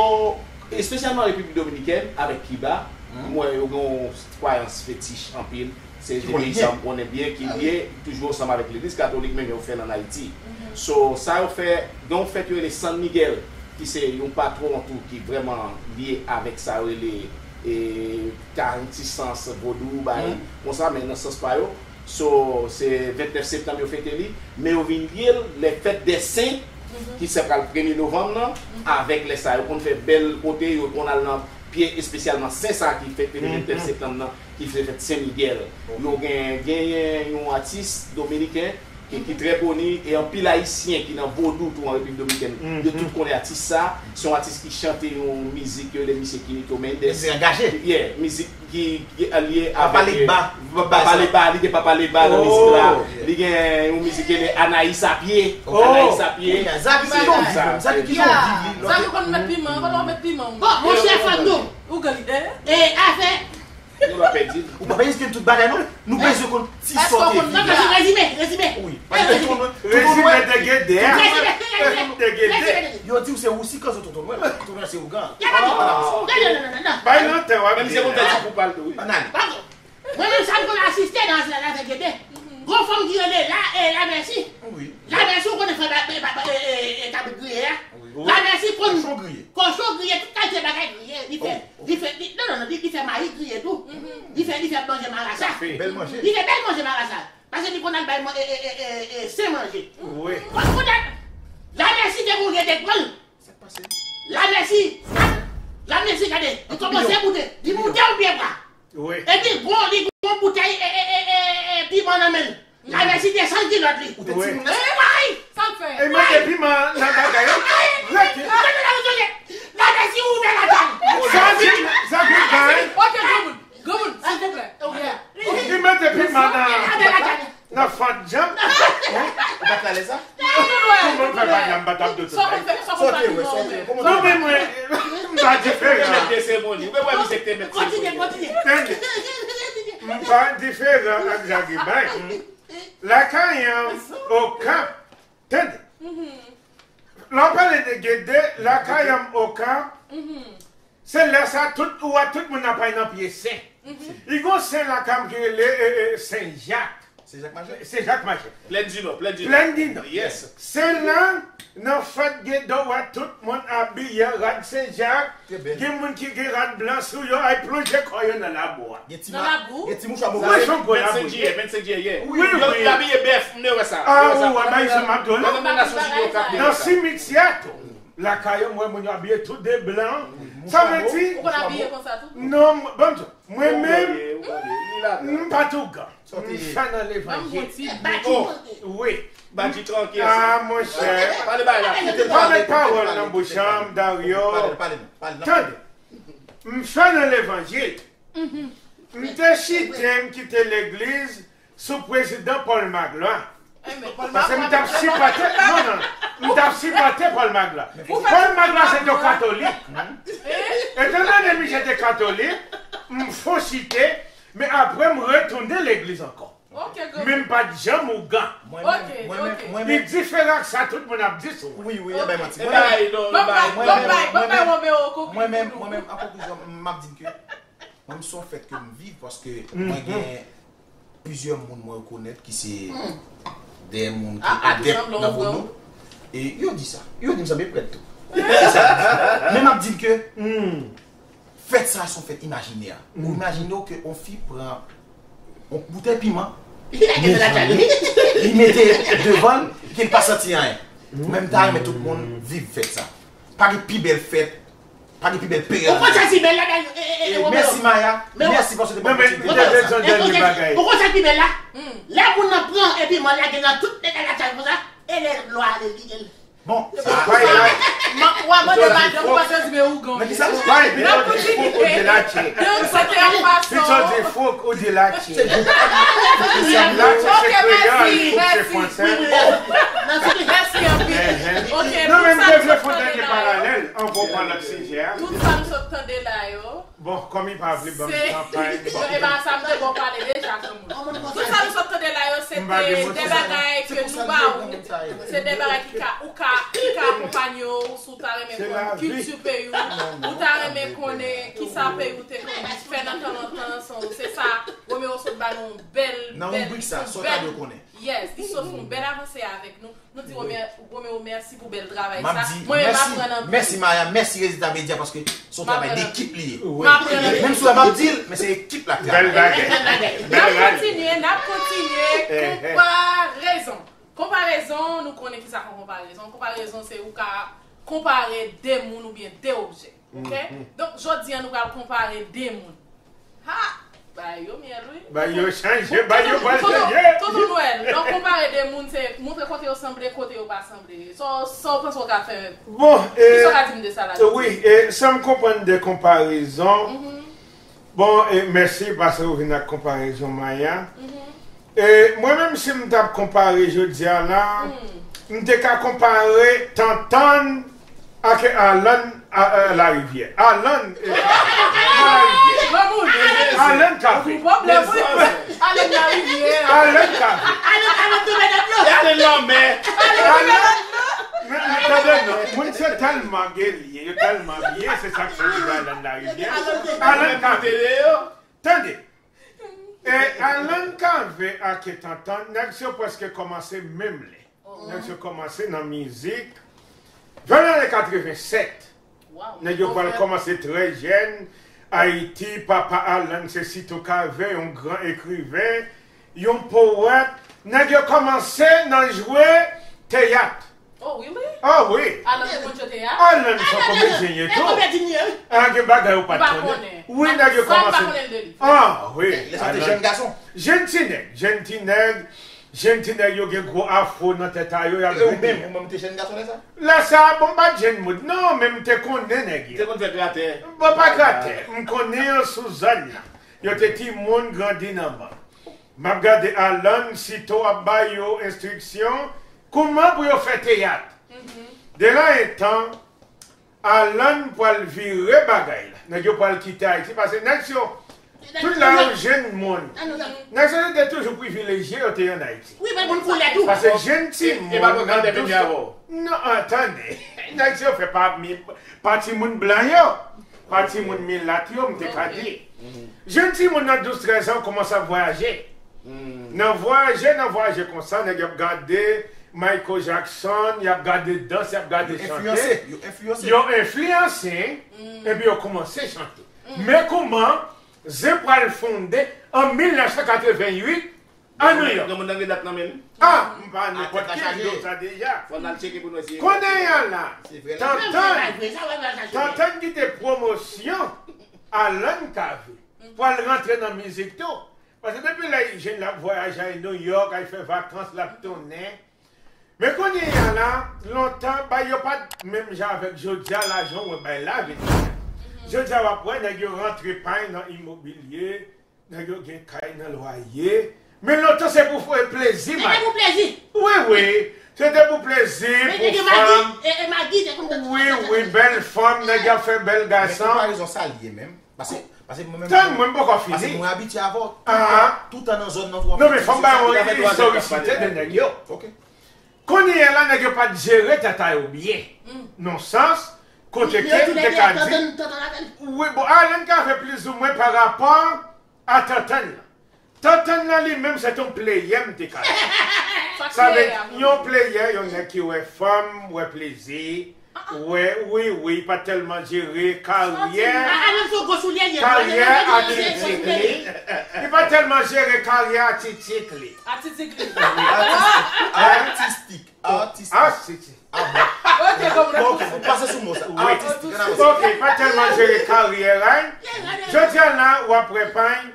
espesyalman Repiblik Dominikèn, avèk Kiba, m wè yo gen yon kwayans fetich anpil. Se de peyi sa m konnen byen ki lye toujou ansanm avèk legliz katolik, menm jan yo fè l ann Ayiti. So, sa yo fè, gen yon fèt yo rele San Miguel, ki se yon patwon tou ki vrèman lye avèk sa yo rele, e, karantisans, vodou, bagay konsa, men nan sans pa yo. So, se vennèf septanm yo fete li, men yo vin lye l lè fèt dè sen, ki se pral premye novanm nan, avèk lè sa yo konn fè bèl kote, yo konn al nan pye espesyalman sen sa ki fèt vennèf septanm nan, ki se fèt Sen Miguel. Yo gen, genyen yon atis dominiken ki, ki trè koni, e anpil Ayisyen ki nan vodou tou an Repiblik Dominikèn, yo tout konnen atis sa. Se yon atis ki chante yon mizik yo rele misye Quinito Méndez. Mizik angaje. Yeah, mizik ki, ki lye avèk, eh, Papa Legba. Papa Legba, li gen Papa Legba nan mizik la. Li gen yon mizik ki rele Anais à pied. Anais à pied. Zaki ki jan w viv, Zaki ki jan w viv li. Zaki konn met piman, kote w met piman? Bon, monchè, fò nou. Ou gen lide? E afè Nou pa pèdi. Ou pa pèdi, gen tout bagay, non. Nou bezwen konn ti sòte. Èske w konn nan rezime, rezime? Wi. Paske tout moun, tout moun wè. Rezime de Gede a. Rezime, rezime, rezime. De Gede. Yo di w se Rousi, kanzo tonton Nwèl. Tonton Nwèl se ougan. Y a pa de pwoblèm. Non, non, non, non, non. Bay nan tè w ap di. Menm si se pou fè ti kou pal tou, wi. Ann ale. Mwen menm sa m konn asiste nan, nan, nan Gede. Gon fanm ki rele la, e, la Mèsi. Wi. La Mèsi, ou konnen fè ba, ba, ba, e, e, e, kabrit griye a? Wi. Lamèsi konn kochon griye, tout kalite bagay griye. Li fè, li fè, li, non, non, non, li, li fè mayi griye tou. Li fè, li fè manje marasa. Bèl manje. Li fè bèl manje marasa. Paske li konn al bay man-, e, e, e, e, e, sen manje. Wi. Kote Lamèsi te mouri te pran l. Sa k pase? Lamèsi. Lamèsi, gade. Li kòmanse moute. Li moute yon pye bwa. Wi. Epi gon, li gon boutèy, e, e, e, e, e, piman nan men l. Lamèsi desann kilòt li. Ou te timoun. Ay! Sa l fè? E mete piman nan bagay yo. Ay! Rete. Lamèsi ouvè lakay. Sa vin, sa vin bay. Ok, granmoun. Granmoun, silvouplè. Li mete piman nan, nan fant janm. Ou pa t alèz sa? Kòman m fè pa janm pa t ap dote bay? Sote, wè, sote. Non, men mwen, m pa diferan. Mèt de seremoni. Ou wè misye k te mèt seremoni. Kontinye, kontinye. Tande. M pa diferan ak Jagibay. Lakay an, Okan. Tande. Lè w pale de Gede, lakay an, Okan. Se lè sa tout, ou wè tout moun ap pale nan pye sen. Li gon sen lakay m ki rele, e, e, Sen Jak. Sen Jak Majè? Sen Jak Majè. Plèn di Nò, Plèn di Nò. Plèn di Nò. Yes. Sen lan, nan fèt Gede, w wè tout moun abiye an rad Sen Jak. Gen moun ki gen rad blan sou yo, ay plonje kò yo nan labou a. Gen ti ma-, gen ti mouchwa move. Vennsenk jiyè, vennsenk jiyè, yè. Wi, wi. Yo abiye bèf, m te wè sa. Ah, ou wè, bay sa m ap di w la. Nan, nan Nasyonzini yo ka abiye sa. Nan simityè tou. Lakay yo, m wè moun yo abiye tou de blan. Sa vle di. Ou konn abiye konsa tou? Non, m, ban m di w, mwen menm, m pa t ougan. M fè nan levanjil. Wi. Badji trankil. Ah, monchè. Pale bay la. Pa met pawòl nan bouch an, Dario. Tande. M fè nan levanjil. M te chite, m kite legliz sou prezidan Paul Magloire. Paske m t ap sipòte, non, non, m t ap sipòte Paul Magloire. Paul Magloire se te katolik. Etandone misye te katolik, m fon chite, men apre m retounen legliz ankò. Men m pa t janm ougan. Li diferan ak sa tout moun ap di sou mwen. Wi, wi, e bay manti. Mwen menm, mwen menm, mwen menm, an konklizyon, m ap di n ke mwen menm se yon fèt ke m viv paske mwen gen plizyè moun mwen rekonèt ki se de moun ki adèp nan Vodou. E yo di sa. Yo di m sa, men prèt tou. Se sa yo di. Men m ap di n ke fèt sa a se yon fèt imajinè. Ou imajine w ke yon fi pran yon boutèy piman, li mete devan l, ke l pa santi anyen. Men m ta renmen tout moun viv fèt sa. Pa gen pi bèl fèt, pa gen pi bèl peyèl. Ou konn sa ki bèl ladan yo? E, e, e, e, mèsi, Maya. Mèsi paske w te ban m opòtinite. Ou konn sa ki bèl la? Lè moun nan pran epi man lage nan tout nèg la tchay konsa, e lè lwa ale li gen l. Bon, sa pa la. Wa mande madanm ou pa santi men ougan. Men ki sa? Pito di fouk ou di latche. Pito di fouk ou di latche. Latche se kreyòl, fouk se fransè. Mèsi anpil. Ok, non, men m te vle fè yon dènye paralèl anvan w pran lòt sijè a. Tout sa m sot tande la yo. Bon, kòm li pa vle ban m kanpay, bon. E pa sa m te ba w pale deja, granmoun. Tout sa nou sot tande la yo, se te de bagay ke nou ba ou. Se de bagay ki ka, ou ka, ki ka akonpanye w si w ta renmen konn kilti peyi w, ou ta renmen konnen kisa peyi w te konn fè nan tan lontan, se sa Romeo sot ba nou yon bèl, bèl, yon bèl, yes, li sot fè yon bèl avanse avèk nou. Nou di Romeo, Romeo mèsi pou bèl travay sa. Mwen menm m aprann anpil. Mèsi Maya, mèsi Rezilta Medya paske se yon travay dekip li ye. Menm si w ap di l, men se ekip la k travay. N ap kontinye, n ap kontinye. Konparezon. Konparezon, nou konnen kisa k yon konparezon. Konparezon se ou ka konpare de moun oubyen de objè. Ok? Donk, jodi a, nou pral konpare de moun. Ha! Bagay yo myèl, wi. Bagay yo chanje, bagay yo pral chanje. Tonton Nwèl, lè w konpare de moun, se montre kote yo sanble, kote yo pa sanble. Sa w, sa w panse w ka fè? Bon, e, kisa w ka di m de sa la? Wi, e, sa m konprann de konparezon. Bon, e, mèsi paske ou vin ak konparezon Maya. E, mwen menm, si m t ap konpare jodi a la, m te ka konpare Tantann ak Alan, a, a, Larivyè. Alan, e, Larivyè. Alan Kave. Alan Kave. Alan Kave. Alan Lanmè. Alan, men, men, tande non, moun se tèlman gen lyen, yo tèlman byen, se sa k fè yo di Alan Larivyè. Alan Kave. Tande. E Alan Kave ak Tantann, nèg yo prèske kòmanse menm lè. Nèg yo kòmanse nan mizik. Ven nan ane katreven sèt, nèg yo pral kòmanse trè jèn. Ayiti, papa Alan se Sito Kave, yon gran ekriven, yon powèt. Nèg yo kòmanse nan jwe teyat. Oh, really? Ah, wi. Alan se moun jwe teyat? Alan se yon komedyen ye tou. Ah, gen bagay ou pa t konnen. Wi, nèg yo kòmanse. Ah, wi. Lè sa te jèn gason. Jèn ti nèg, jèn ti nèg, jèn ti nèg yo gen gwo afro nan tèt a yo, y ap grite. Ou menm, ou menm te jèn gason lè sa? Lè sa, bon, m pa t jèn moun. Non, men m te konnen nèg yo. Te konn fè gratè. Bon, pa gratè. M konnen yo sou zòn nan. Yo te timoun grandi nan bank. M ap gade Alan, Sito ap ba yo enstriksyon kouman pou yo fè teyat. De la en tan, Alan pral vire bagay la. Nèg yo pral kite Ayiti, paske nèg yo, tout la yo jèn moun. Nèg yo te toujou privilejye, yo te ann Ayiti. Wi, men moun koulè tou. Paske jèn timoun nan dous. Non, tande. Nèg yo fè pa, pa timoun blan yo. Pa timoun milat yo, m te ka di. Jèn timoun nan douz trèz an kòmanse ap vwayaje. Nan vwayaje, nan vwayaje konsa, nèg y ap gade Michael Jackson, y ap gade dans, y ap gade chante. Yo enfliyanse, yo enfliyanse. Yo enfliyanse, epi yo kòmanse chante. Men kouman Zen pral fonde an mil nèf san katreven uit, a New York. Granmoun nan gen dat nan men l. Ah, m pa nenpòt ki di w sa deja. Fò n al tcheke pou n wè si e. Kounye a la, Tantann, Tantann ki te pwomosyon Alan Cavé pral rantre nan mizik tou. Paske depi lè jèn la ap vwayaje al New York, al fè vakans, l ap tounen. Men kounye a la, lontan, bay yo pa t menm jan avèk jodi a la, jan w wè bay la vin. Jodi a, w ap wè nèg yo rantre pay nan imobilye, nèg yo gen kay nan lwaye. Men lontan se pou fè plezi, Mike. Se te pou plezi. Wi, wi. Se te pou plezi, pou fanm. Wi, wi, bèl fanm, nèg y ap fè bèl gason. Men konparezon sa l ye menm. Paske, paske mwen menm, tann mwen, m poko fini. Paske mwen abitye avè w. Toutan nan zòn nan tou. Non, men fò m ba w yon istorisite de nèg yo. Ok. Kounye a la, nèg yo pa t jere tèt a yo byen. Nan sans, kote ke m te ka di. Wi, bon, Alan Cavé plizoumwen pa rapò a Tantann nan. Tantann nan li menm, se t on playè, m te ka di. Sa vle di, yon playè, yon nèg ki wè fanm, wè plezi, wè, wi, wi, pa tèlman jere karyè, karyè atletik li. Li pa tèlman jere karyè atletik li. Atletik li. Atistik. Atistik. Atistik. Ah bon. Ok, bon, bon, ok, bon, pase sou mo sa. Atistik, ann avanse. Ok, pa tèlman jere karyè, right? Jodi a la, w ap wè, pay,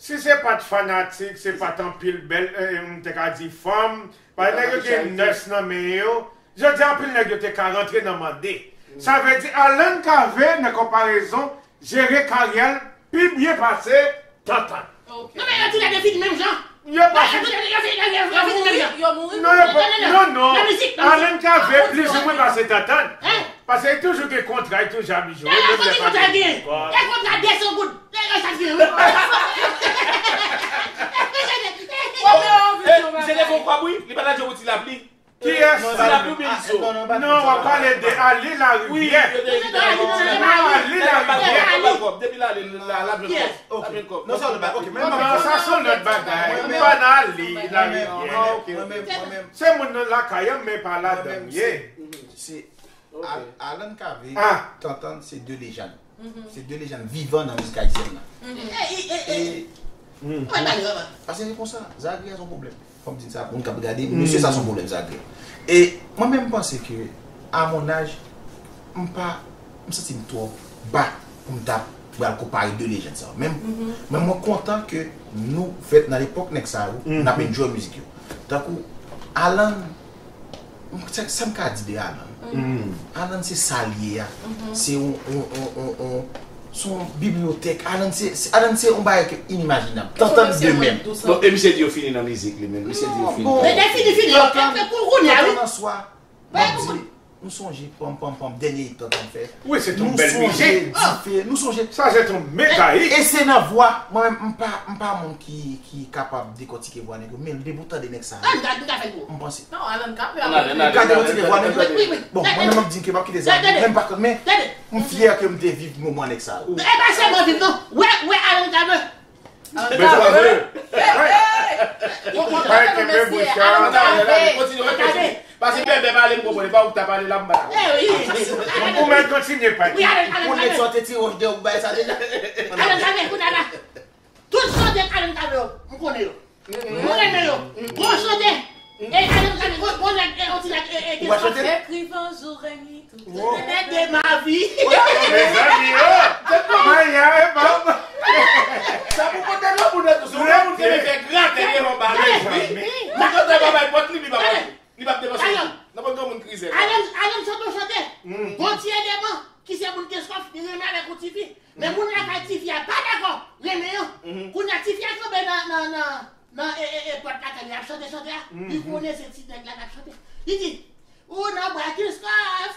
si se pa t fanatik, se pa t anpil bèl, eh, m te ka di fanm, pa nèg yo gen nès nan men yo. Jodi a, anpil nèg yo te ka rantre nan mande. Sa vle di, Alan Cavé, nan konparezon, jere karyè l pi byen pase Tantann. Non, men yo toulède fini menm jan. Yo pa fini. Yo fini menm jan. Yo mouri. Non, yo pa. Non, non. Alan Cavé plizoumwen pase Tantann. Paske li toujou gen kontra, li toujou ap jwe. Menm lè pa gen kontra, gen kontra de san goud. Misye te fè yon kòb, wi. Li pa t al jwe pou ti lapli. Kiyès? Non, w ap pale de Ali Larivière. Non, Ali Larivière. Depi la, li la, l ap jwenn kòb. Non, sa se lòt bagay. Ok, men non, sa se lòt bagay. M pa nan Ali Larivière. Se moun nan lakay an, men pa ladan m ye. Se Alan Cavé, Tantann, se de lejann. Se de lejann vivan nan mizik ayisyèn nan. E, e, e, e. Mwen pale vrèman. Paske se konsa, Zagre a se yon pwoblèm. Fò m di sa pou moun k ap gade, mesye sa se yon pwoblèm, Zagre. E mwen menm, m panse ke, à mon âge, m pa, m santi m twò ba pou m ta pral konpare de lejann sa yo. Men, men mwen kontan ke nou fèt nan epòk nèg sa yo, n ap enjoy mizik yo. Tankou Alan, Sa, sa m ka di de Alan? Alan se sa l ye a. Se yon, yon, yon, yon, yon, se yon bibliyotèk. Alan se, se, Alan se yon bagay ke inimajinab. Tantann de menm. Bon, e misye di yo fini nan mizik li menm. Misye di yo fini. Bon. Men fini, fini. Tantann an swa, m ap di, m sonje, pam, pam, pam, dènye hit Tantann fè. Wi, se yon bèl mizik. Nou sonje Dife, nou sonje. Sa se yon mega hit. E, e se nan vwa, mwen menm, m pa, m pa moun ki, ki kapab dekòtike vwa nèg yo, men depi w tande nèg sa yo, m panse. Non, Alan Cavé. Gade, yo tire vwa nèg yo. Bon, mwen menm, m ap di ke m ap kite sa. Menm pa kont, men m fyè ke m te viv moman nèg sa yo. E pa sèlman viv, non. Wè, wè Alan Cavé. Alan Cavé. Alan Cavé. Kontinye, kontinye. Paske bèbè pale, m konprann, e pa ou ki ta pale la, m pa dakò. Eh wi. Ou mèt kontinye, pati. Wi, Alan, Alan, Alan. Ou konn nèg sòti ti wòch de ou bay sa deja. Alan, Alan, kounye a la. Tout chante Alan Cavé yo, m konnen yo. M renmen yo. Bon chante. E Alan Cavé, bon, bon nèg, e, on ti nèg, e, e, Ou pa chante? Écrivain, jour et nuit, tout. Nèg de ma vie. Mezanmi, oh! Maya, e pa. Sa pou pote nan moun nan tou. Se yon moun ki vin fè gratè devan bagay. Mezanmi. Mwen kontan pa bay pòt li, li pa bay. Li p ap depanse yon goud. Nenpòt granmoun krize. Alan, Alan chante yon chante. Gon ti eleman ki se moun Kenskòf, li renmen avèk yon tifi. Men moun lakay tifi a pa dakò, renmen an. Kounye a tifi a kanpe nan, nan, nan, nan, e, e, e, pòt lakay li ap chante chante a. Li konnen se ti nèg la k ap chante. Li di, ou nan bra Kenskòf.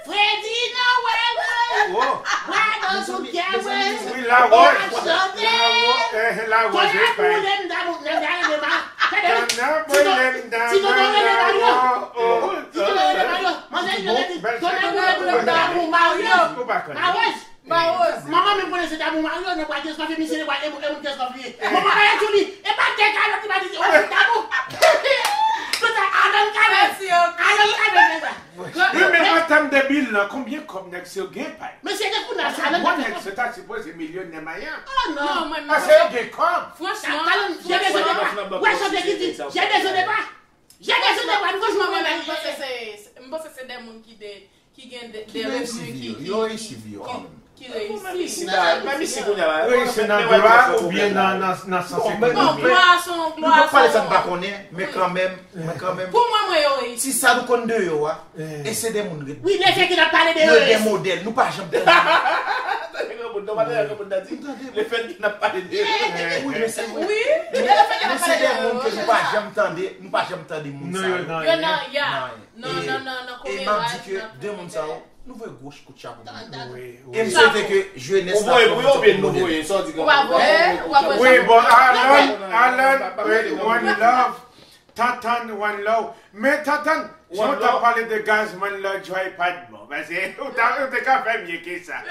Fredi Nowèl mwen, bra nan sou kè mwen. Wi, lawòz. Lawòz, eh, lawòz, e pa. Tonnè boule m damou, nan dare de ma. Tonnè boule m damou, lawòz. Ti tonton rele Mario. Manzè Jilè di, tonè boule m damou Mario. Mawoz. Mawoz. Manman menm konnen se damou Mario nan bra Kenskòf, e misye nan bra e moun Kenskòf li ye. Manman pa yon tchouli. E pa de kalòt li pa di, o, se damou. Tout sa, Alan Cavé. Alan Cavé fè sa. Wi, men an tèm de bilan, konbyen kòb nèg sa yo gen, pay? Mesye, de kounye a sa, Alan Cavé. Bon nèg sa ta sipoze milyonè Maya. Oh non. Paske yo gen kòb. Franchman, Alan, j'ai besoin de pas. Wè chante ki di, j'ai besoin de pas. J'ai besoin de pas. Franchman, mwen menm, m panse se, m panse se de moun ki de, ki gen de, de revni ki, ki, ki, ki reyisi. Reyisi nan glwa oubyen nan, nan, nan sans ekonomik? Bon, glwa se yon, glwa se yon. Nou pale sa n pa konnen, men kanmenm, men kanmenm. Pou mwen, mwen yo reyisi. Ti sa nou konn de yo a, e se de moun wi, lefètke n ap pale de yo de modèl, nou pa janm tande. Tande granmoun, non, pa tande granmoun nan di. Lefètke n ap pale de yo. Wi, men se vre. Wi, men se de moun ke nou pa janm tande, nou pa janm tande moun sa yo. Yo nan, ya. Nan, nan, nan, nan komeraz, nan. E m ap di ke de moun sa yo, nou voye gwo kout chapo pou yo. E m swete ke jenès la pran yo pou modèl. Ou voye pou yo oubyen nou voye? Sa w di granmoun? Ou pa voye, ou pa voye. Wi, bon, Alan, Alan, one love. Tantan, one love. Men Tantan, jan w t ap pale de gazman la, Joy pa t bon. Paske ou ta, ou te ka fè mye ke sa.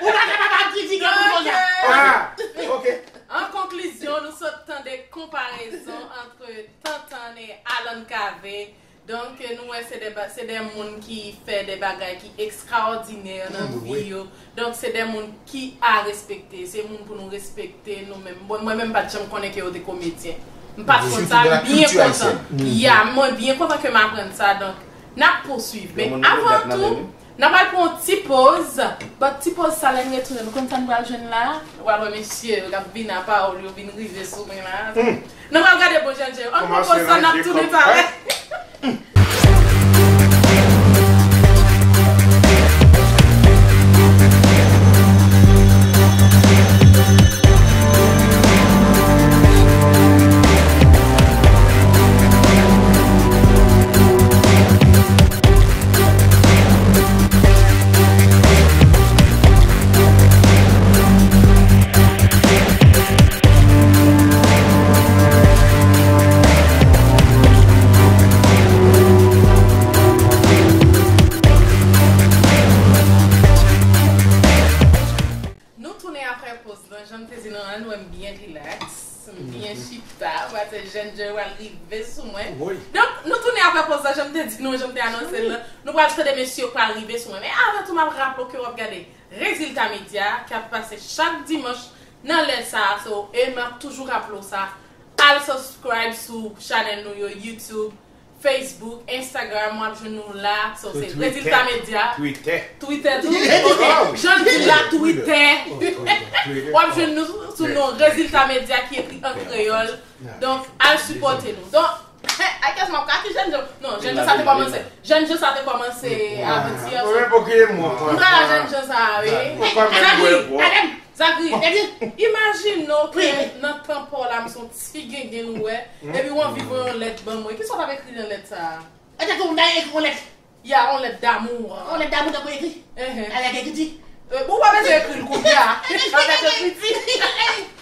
Ou pa kapab ap kritike moun konsa. Ah, ok. An konklizyon, nou sot tande konparezon ant Tantan e Alan Cavé. Donk, nou wè se de ba-, se de moun ki fè de bagay ki ekstraòdinè nan vi yo. Donk, se de moun ki a respekte. Se moun pou nou respekte, nou menm. Bon, mwen menm, m pa t janm konnen ke yo te komedyen. M pa t konn sa, m byen kontan. Ya, mwen byen kontan ke m aprann sa. Donk, n ap pouswiv. Men avan tou, n ap al pran yon ti poz. But ti poz sa, lè n retounen, nou konn sa n pral jwenn la? Ou pral wè mesye yo k ap vin a pawòl, yo vin rive sou mwen la. Nou pral gade bon jan Djè. An pran poz sa, n ap tounen talè. Nou tounen apre poz lan, jan m te di nou an, nou wè m byen rilaks, m byen chita, paske jèn Djè pral rive sou mwen. Donk, nou tounen apre poz lan, jan m te di nou, jan m te anonse l lan, nou pral tande mesye yo k pral rive sou mwen. Men avan tou, m ap raple w ke w ap gade Rezilta Medya, ki ap pase chak dimanch nan lè sa a. So, e m ap toujou raple w sa, al subscribe sou chanèl nou yo, YouTube, Facebook, Instagram, w ap jwenn nou la. So, se Rezilta Medya. Twitter. Twitter tou. Jan l di la, Twitter. W ap jwenn nou sou non Rezilta Medya ki ekri an kreyòl. Donk, al sipòte nou. Donk, I guess m ap ka ki jèn jan. Non, jèn jan sa te kòmanse. Jèn jan sa te kòmanse avanti a. Ou menm pou ki moun. M pral a jèn jan sa, wi. Ou kòmanse. Zagri, Zagri, epi, imajine w ke nan tan pa w la, m se yon ti gengen ou wè, epi w anvi voye yon lèt ban mwen. Kisa w t ap ekri nan lèt sa a? E tankou m ta ekri yon lèt. Ya, yon lèt damou. Yon lèt damou, tankou ekri. Avèk ekriti. Bon, ou pa bezwen ekri l kounye a. Avèk ekriti.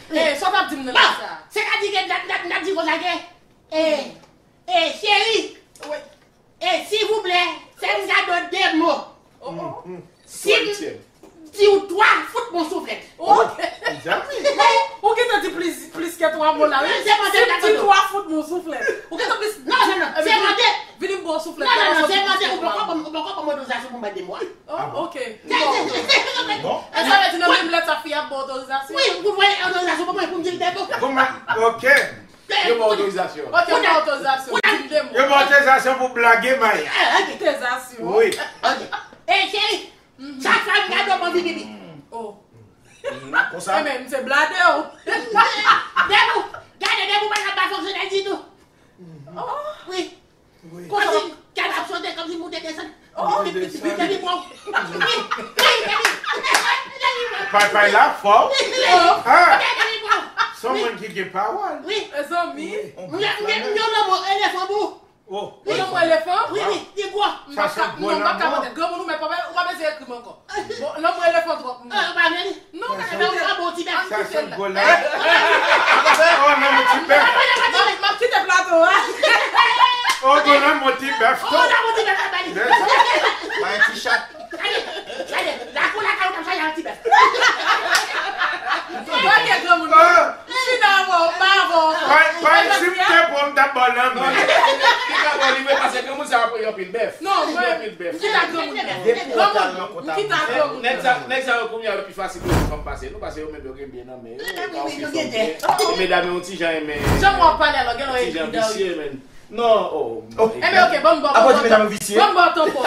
Eh, sa w t ap di m nan lèt sa a? Sètadi ke n t ap, n t ap, n t ap di konsa ke, eh, eh, cheri. Wi. Eh, silvouplè, fè m kado de mo. Oh, oh. Si m di w twa, fout m yon souflèt. Oh, ou gentan di plis, plis ke twa mo la, wi. Si m di twa, fout m yon souflèt. Ou gentan plis, non, Mande mwen. Oh, ok. Bon. E sa vle di nan menm lèt sa fi ap ba otorizasyon? Wi, ou voye otorizasyon pou mwen pou m di l de mo. Kòman? Ok. Yo ba otorizasyon. Ok, ou ba otorizasyon. Di m de mo. Yo ba otorizasyon pou blage Maya. Eh, ok, Otorizasyon. Wi. ok. E cheri, chak fwa m gade w m anvi pipi. Oh. Konsa. Enben, m se blade w. De mo, gade de mo pa nan pa fonksyonèl ditou. Oh. Wi. Kòmsi kèk ap sote, kòmsi moute desann. Depi bon. Depi bon. Papay la fò. Depi bon. Son moun ki gen pawòl. Wi. Zanmi. M gen- m gen- m gen lanmò elefan pou. Oh. Ou lanmò elefan? Wi, wi, li gwo. M pa ka, non, m pa ka pote. Granmoun ou mèt pa, ou pa bezwen ekri m ankò. Bon, lanmò elefan twòp. Ah, pa vle li. Non, Gade, gade, gade, bon ti bèf. Sa se gwo la. Oh, non, mon ti bèf. M ap kite plato a. Oh, gwo la, mon ti bèf. Oh, la, bon ti bèf, la, bali. Bay ti chat. Gade, gade, lakou lakay ou t ap chaje ak ti bèf. Gade granmoun. M fin avè w, m pa avè w ankò. Pa pa eksipte pou m t ap ba w lanmen. Li ka bon, li vle pase granmoun sa ap pran anpil bèf. Non, Li mwen, anpil bèf. m kite ak granmoun nan. Granmoun, m kite ak granmoun Nèg nan. sa, nèg sa yo kounye a yo pi fasil pou fanm pase nou, paske yo menm yo gen byen nan men yo. Wi, wi, Yo wi, yo gen gen byen. E medam yo ti jan enmen. Jan w ap pale a lò, gen lò Ti jan epi dan visye, wi. Men. Non, oh. Enben, ok, ban m ba w. Apa w di medam yo visye? Ban m ba w tanpon.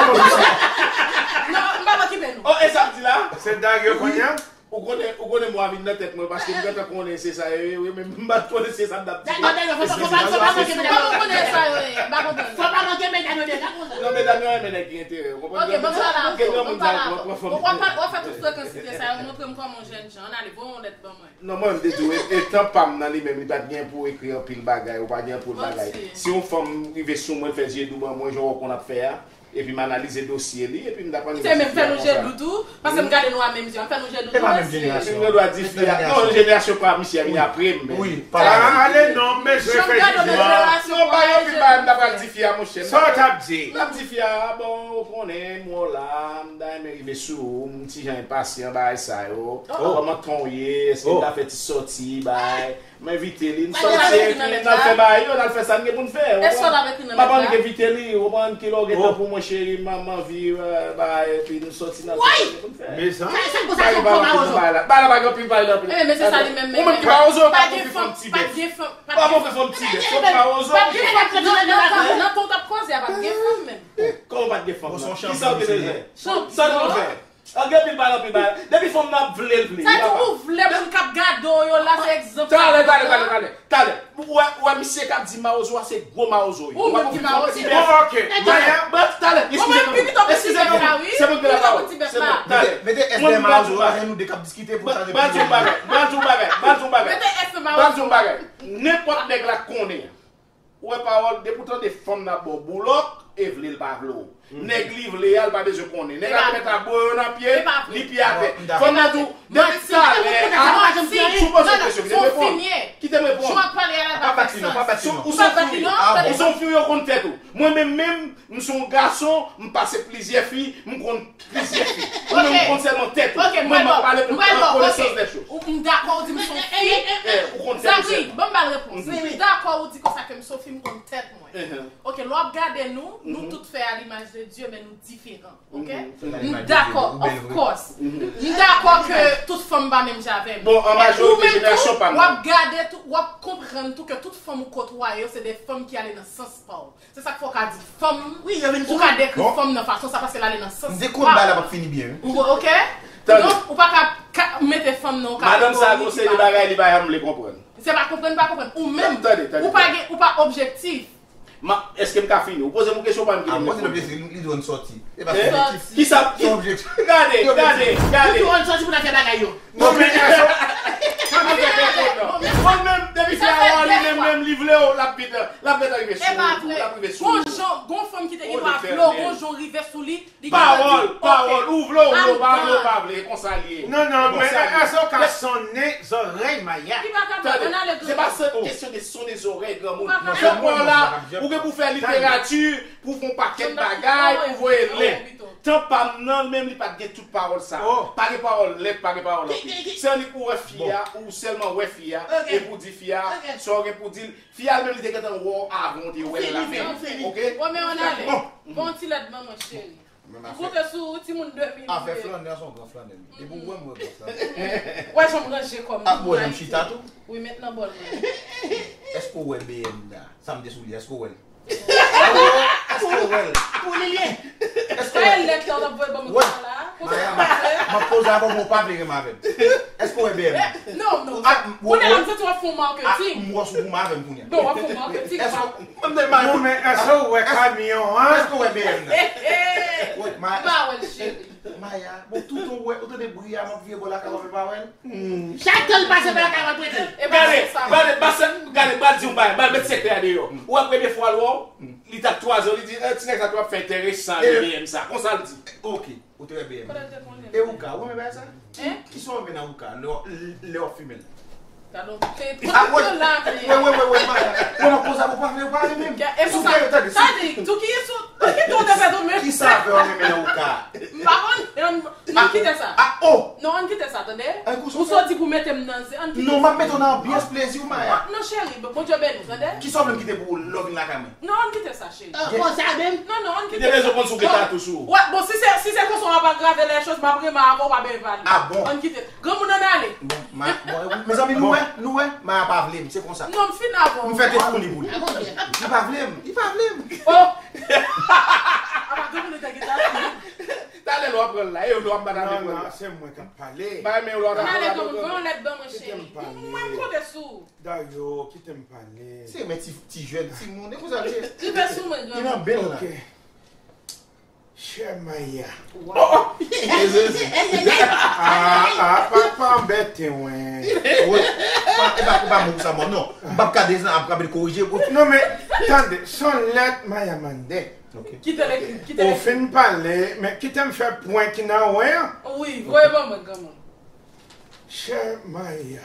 Non, m pa okipe nou. Oh, e sa m di la? Se dag yo konnen. Ou konnen, ou konnen mwa vin nan tèt mwen, paske m gentan konnen se sa yo ye, wi, men m pa t konnen se sa m t ap di. Dènye, dènye, fò pa, fò pa, fò pa manke Mwen medam. Mwen konnen sa yo ye, m pa konprann. Fò pa manke medam yo deja konsa. Non, medam yo renmen nèg ki enterè yo, konprann? Ok, ban m pale avè w, ban m pale avè w. Fò Ou ap pa, ou ap fè tout frekansite sa yo, montre m kòman yon jèn jan. Ann ale, voye yon lèt ban mwen. Non, mwen, m te di w, e, e tan pa m nan li menm, li pa t gen pou ekri anpil bagay, ou pa gen anpil bagay. Manti. Si yon fanm rive sou mwen, l fè zye dou ban mwen, jan w wè w konn ap fè a, epi m analize dosye li, epi m t ap analize. Se menm fè nou je dou tou, paske m gade nou a menm zye, m fè nou je dou E tou. pa menm jenerasyon. Epi m gen dwa di fi a, non, jenerasyon pa misye a vin apre m, men. Wi, Ah, pa ale non, men jwe Jan m gade w nan fetizman. jenerasyon Non, pa gen anpil bagay m ta pral di fi a, monchè. Sa w t ap di? M ap di fi a, bon, ou konnen, m wè w la, m ta renmen rive sou ou, m ti jan enpasyan, bagay sa yo. Oh. Kòman tan w ye, èske m ta fè ti sòti, bagay. M envite li, n sòti, epi n al fè bagay yo, n al fè sa n gen pou n fè. Èske w t ap ekri nan M ap lèt annik la? Envite li, ou pa annik kilè w gen tan pou mwen, cheri, m, m anvi, euh, bagay, epi n sòti n al fè sa n gen pou n fè. Mezanmi. Sa, sa, sa, sa, sa, sa, Bagay la pa gen anpil, bagay la anpil. Eh, men se sa li menm, Ou menm ki pa ozo, pa gen konn fè yon ti pa bèf. gen fanm, pa Pa gen konn fè yon ti bèf. Ou pa ozo. Pa gen fanm, nan, nan, nan tan w t ap koze a, pa t gen fanm menm. Kòman pa t gen fanm Bon, nan? son Kisa w te bezwen? Chanpyon. Sa nou fè? An gen pil pale, anpil pale. Depi fanm nan ap vle, l vle. Sa di ou vle moun k ap gade w yo la, se egzanp. Talè, talè, talè, talè. Talè. Ou wè, ou wè misye k ap di mawozo a, se gwo mawozo yo. Ou menm ki mawozo. Bon, ok. Maya. But, talè. Ou menm pi pito piti bèf la, wi. Se mwen ki la pawòl. Piti bèf Se la. mwen. Talè. Mete S dèyè mawozo a, se nou de k ap diskite pou chaje. Bal di yon bagay. Bal di yon bagay. Bal di yon bagay. Mete S nan Bal di yon mawozo. Bagay. Nenpòt nèg la konnen. Ou wè pawòl, depi w tande fanm nan ba w boulòk, e vle l pa vle w. Nèg li vle a, l pa bezwen konnen. Nèg la te mèt ap bo yo nan pye, li pye atè. Fanm nan di w, depi talè a, sou poze kesyon, kite m reponn. Kite m reponn. Jan w ap pale a la pa fè sans. Ou se yon fi, ou se yon fi yo konn tèt ou. Mwen menm menm, m se yon gason, m pase plizyè fi, m konn plizyè fi. Ou menm ou konn sèlman tèt ou. Mwen m ap pale pou an konesans de choz. M dakò ou di m se yon fi. Eh, ou konn tèt ou sèlman. Ban m ba l repons. M dakò ou di konsa ke m se yon fi, m konn tèt mwen. Ok, lè w ap gade nou, nou tout fè a limaj de Dye, men nou diferan. Ok? M dakò, of course. M dakò ke tout fanm pa menm jan avè m. Bon, an majorite jenerasyon pa m. W ap gade tou, w ap konprann tou ke tout fanm ou kotwaye yo, se de fanm ki ale nan sans pa w. Se sa k fè w ka di fanm, ou ka dekri fanm nan fason sa, paske l ale nan sans pa w. M dekonn bagay la p ap fini byen. Ou, ok? Donk, ou pa ka, ka mete fanm nan yon kategori. Madanm sa gon seri bagay li pa janm vle konprann. Se pa konprann, pa konprann. Ou menm, ou pa gen, ou pa objektif. Ma, èske m ka fini? Ou poze m yon kesyon, ou pa m kite m reponn. Li di w ann sòti. E pa sòti. Kisa? Gade, gade, gade. Ou ann sòti pou n al fè bagay yo. Non, men, Mwen menm, depi fè a li menm, menm li vle w, l ap vin, l ap vin rive sou ou, l ap rive sou ou. Gon jan, gon fanm ki te gen dwa vle w, gon jan rive sou li, li gen Pawòl, pawòl, ou vle, ou vle, ou pa vle, ou pa vle, e konsa l ye. Non, non, men èske w ka sonnen zòrèy Maya? Tande, se pa kesyon de sonnen zòrèy granmoun. Fè pawòl la, ou gen pou fè literati, pou fè yon pakèt bagay, pou voye lè. Tan pa m nan, menm li pa t gen tout pawòl sa. Pa gen pawòl lèt, pa gen pawòl anpil. Se annik ou wè fi a, ou sèlman wè fi a, epi w di fi a sa w gen pou di l. Fi a li menm li te gentan wè w avan w te wè l la menm. Ok? Bon, men ann ale. Bon, ti lèt ban mwen, cheri. M konte sou timoun de mil. Afè flannè, se yon gran flannè. Depi w wè m, w wè gran flannè. Wè jan m ranje kò m. Ap bwè nan chita tou? Wi, met nan bòl mwen. Èske w wè B M nan? Sa m te sou li, èske w wè l? Èske w wè l? Pou li l ye. Èske w wè l? Lèt la w t ap voye ban mwen la. Maya, m ap poze avè w, men w pa vle renmen avè m. Èske w wè B M nan? Non, non. Kounye a la m santi w ap fè yon marketing. M wè sou goumen avè m kounye a. Non, w ap fè yon marketing. Èske w, m te mal. Non, men èske w wè kamyon an? Èske w wè B M nan? Wi, Maya. M pa wè l, cheri. Maya, bon, toutan w wè, ou tande bri a, m ap vire bò lakay w, w pa wè l? Chak tan l pase pa lakay w ap prete l. Gade, gade, pase, gade, m pral di yon bagay, m pral met sekrè a deyò. Ou wè premye fwa l wè w, li t ap twaze w, li di, eh, ti nèg sa tou ap fè enteresan avèk B M sa. Konsa l di. Ok, ou te wè B M. E ou ka, ou renmen bagay sa? Ki, ki sa w renmen nan ou ka, lè w, lè w ap fimen l? Gade yon tete. Ah, wi, wi, wi, wi, wi, Maya. Mwen, mwen konsa, ou pa vle, ou pa vle menm. E pou sa, sa di, tou ki sou, tou ki tou te fè tou menm. Ki sa fè w renmen nan ou ka? M pa konn, non, ann kite sa. Ah, oh! Non, ann kite sa, tande? Ou soti pou mete m nan zen, ann kite sa. Non, m ap mete w nan anbyans plezi w, Maya. Non, cheri, Bondye beni w, tande? Ki sa w vle m kite pou ou lè w vin lakay mwen? Non, ann kite sa, cheri. Konsa menm? Non, non, ann kite sa. Li te bezwen konn si w gen tatou sou ou. Wè, bon, si se, si se konsa w ap agrave lè choz, m ap renmen avè w, pa byen pale. Ah bon? Ann kite. Granmoun nan ale. Bon, ma, bon, mezanmi, nou wè, nou wè, Maya pa vle m, se konsa. Non, m fin avè w. M fè te founi pou li. Li pa vle m, li pa vle m. Oh! Apa granmoun nan te gen tatou. Talè lè w ap pran l la, e yo lè w ap bat avèk mwen la. Non, non, se mwen k ap pale. Ba men lè w ap pran l la. Ann ale, granmoun, pran yon lèt ban mwen, cheri. Mwen, m konte sou ou. Dayo, kite m pale. Se men ti, ti jèn, timoun, e konsa l ye. Tripe sou mwen, granmoun. Li nan bèl la. Ok. Chè Maya. Waw. Ah, ah, pa, pa anbète mwen. Wi. Pa, e pa, e pa bon pou sa, mò, non. M p ap ka desann, ap ka vin korije. Non, men, tande, se yon lèt Maya mande. Ok. Kite l ekri, kite l ekri. Ou fin pale, men kite m fè pwen ki nan wen an. Wi, voye ban mwen, granmoun. Chè Maya,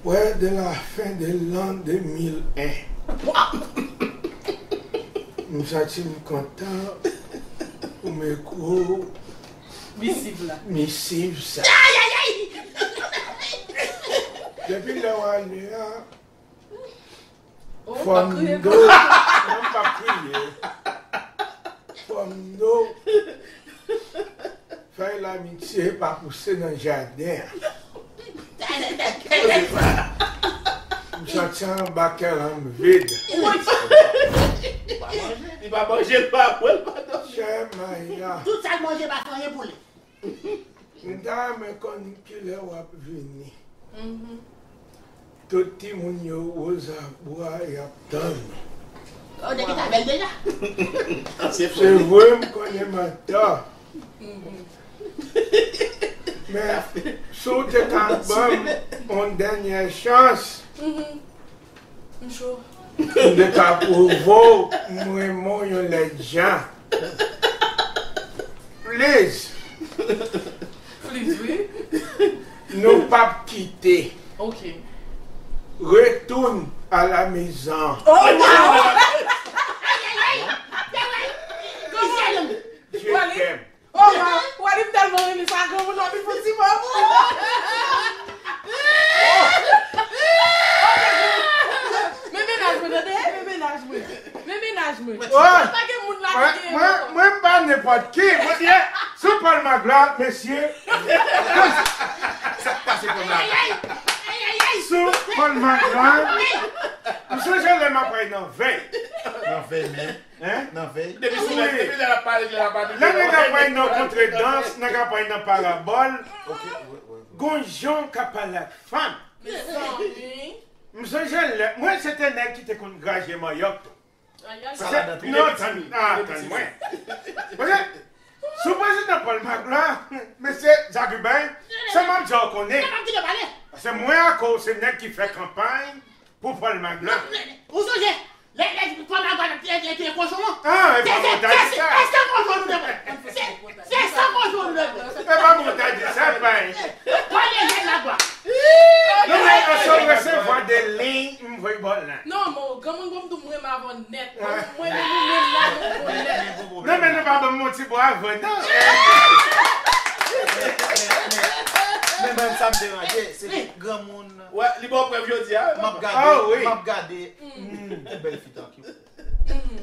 wè, de la fen de lan de mil en, m santi m kontan pou m ekri w misiv la. Misiv sa. Depi lè w ale a, Oh, fò m do. Non, m p ap kriye. Fò m do. Fèy lamitye pa pouse nan jaden an. M santi anba kè an vid. Li pa manje, li pa bwè, li pa dòmi. Chè Maya. Tout sa l manje pa fè anyen pou li. M ta renmen konn kilè w ap vini. Tout timoun yo Wozabwa y ap tann ou. Ou te gentan avè l deja? Se vre, m konnen m an ta. Men, si w te ka ban m yon dènyè chans, M cho. M te ka pwouve w m renmen w yon lèt jan. Please. Please, wi. Nou p ap kite. Ok. Retourne à la maison. Oh, wow! Je t'aime. Oh, wa, wa, li m tèlman renmen sa, granmoun nan vin fouti mò pou ou. Men mennaj mwen, tande, men mennaj mwen. Men mennaj mwen. Pa gen moun la ki gen mwen, mwen, mwen m pa nenpòt ki. Mwen se sou Paul Magloire, mesye. Sa k pase Paul Magloire? Sou Paul Magloire. M sonje lè m ap pale nan vèy. Nan vèy menm. Hein? Nan vèy. Depi sou lè, depi lè l ap pale, lè l ap pale. Lè nèg ap pale nan kontredans, nèg ap pale nan parabòl. Ok, wi, wi, wi. Gon jan w ka pale ak fanm. Mezanmi. M sonje lè, mwen se te nèg ki te konn graje manyòk tou. Ayayay. Paske, non, tann, ah, tann mwen. Paske, sou prezidan Paul Magloire, mesye Jakubin, sèlman m di w konnen. Paske mwen ak ou, se nèg ki fè kanpay pou Paul Magloire. Ou sonje, lè, lè, Paul Magloire te, te, te kochon an? Ah, e pa mwen ta di sa. Se, se san kochon nou te pran. Se, se san kochon nou te pran. E pa mwen ta di sa, bay. Premye jèn Magloire. Non, men, an se resevwa de liy, m voye ba w la. Non, men, granmoun, bon, m tou, m renmen avè w nèt. Mwen, mwen, nou menm la, nou bon nèt. Non, men nou pa ban m yon ti bwa avè, non. Men, men, sa m deranje, se ke granmoun. Wè, li ba w prèv jodi a, m ap gade, ah, wi, m ap gade. Mm, ki bèl fi tankou. Mm.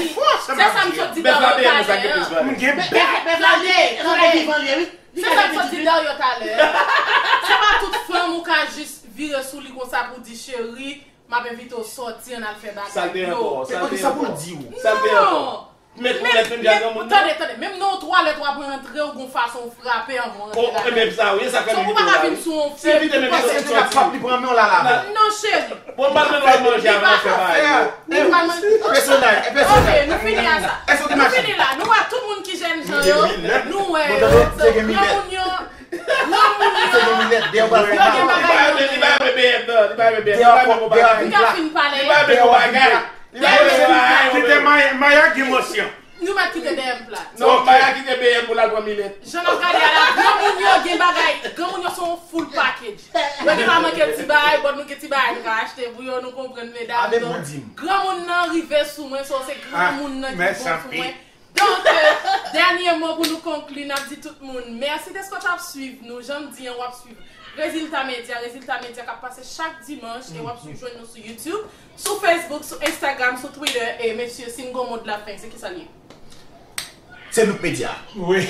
di, se sa m sot di Dario talè. Moun gen bèf. Tande, tande. Se sa m sot di Dario talè. Se pa tout fanm ou ka jis vire sou li konsa pou di, cheri, m ap envite w sòti, ann al fè bagay yo. Sa l te ankò? Sa l te ankò? Sa l te ankò? Non. Met yon lèt menm jan granmoun nan. Tande, tande. Menm nan yon twalèt w ap rantre, ou gon fason w frape anvan w rantre ladan. Oh, e menm sa, wi, sa fè m envite w la, wi. Se ou pa ka vin sou yon fè pou panse ke li ap pran men w la, la. Non, cheri. Bon, m pral mande w manje avan w fè bagay yo. Li pral manje. Pèsonaj, e pèsonaj. Ok, nou fini a sa. Nou fini la. Nou wè tout moun ki jèn jan yo. Nou wè yo. Granmoun yo. Granmoun yo. Yo gen bagay yo. Li pa renmen B M nan. Li pa renmen B M. Li pa renmen bon bagay. Li pa renmen bon bagay. Li pa renmen bon bagay. Kite Maya, Maya gen emosyon. Nou mèt kite B M plat. Non, Maya kite B M pou l al pran milèt. Jan n ap gade a la, granmoun yo gen bagay. Granmoun yo se yon full package. Yo gen pa manke ti bagay, but nou gen ti bagay nou ka achte pou yo, nou konprann, medam. Donk, granmoun nan rive sou mwen, so se granmoun nan ki bon sou mwen. Donk, euh, dènye mo pou nou konkli, n ap di tout moun mèsi dèske w t ap swiv nou. Jan m di an, w ap swiv Rezilta Medya. Rezilta Medya k ap pase chak dimanch e w ap swiv jwenn nou sou YouTube, sou Facebook, sou Instagram, sou Twitter. E mesye, si n gon mo de la fen, se kisa l ye? Se nou k medya. Wi.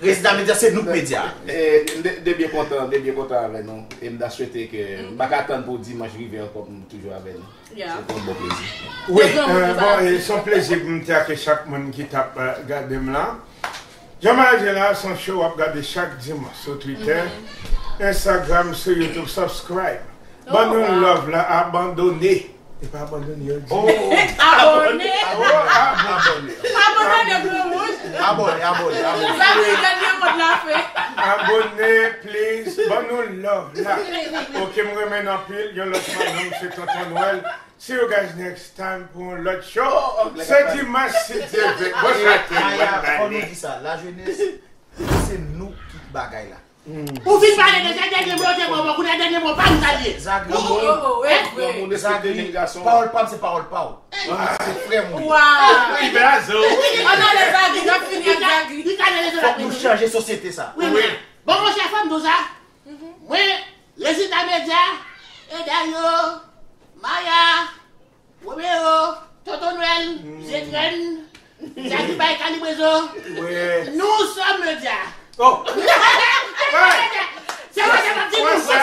Rezilta Medya, se nou k medya. E, de, de byen kontan, de byen kontan avè nou. E m ta swete ke m pa ka tann pou dimanch rive ankò pou m toujou avè nou. Yeah. Se pou yon bon plezi. Wi, bon, e, se yon plezi pou m te ak chak moun ki t ap, eh, gade m la. Jan Maya di la, se yon show w ap gade chak dimanch sou Twitter, Instagram, sou YouTube. Subscribe. Ban nou love la, abandone. E pa abandone, yo di. Abone. Abone. Abone. Abone, abone, abone. Sa se dènye mo de la fen. Abone, please. Ban nou love la. Ok, m renmen n anpil. Yon lòt fwa, non, se Tonton Nwèl. See you guys next time pou yon lòt show. Se dimanch, si Dye vle. Bon, sa te, Aya, fò nou di sa. La jeunesse, se nou ki bagay la. Ou fin pale deja, dènye mo yo te bon, bon, kounye a dènye mo pa m sa l ye. Zagri, Zagri, pawòl pa m se pawòl pa w. Se frè m ou ye. Ann ale Zagri, n ap fini ak Zagri. Fòk nou chanje sosyete sa. Wi, wi. Bon, monchè, fò m di w sa. Mwen, Rezilta Medya, e Dario, Maya, Romeo, Tonton Nwèl, Zedrèn, Zaki bay kalibrezo. Nou sòm medya. Oh. Se sa k ap di nou. Se sa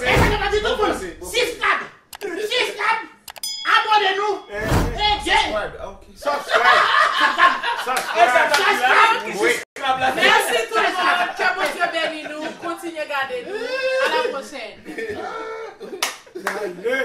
k ap di tout moun. Subscribe. Subscribe. Abone nou. E Dye. Subscribe. Subscribe. Wi. Mèsi tout moun. Ke Bondye beni nou. Kontinye gade nou. A la pwochèn. Dale.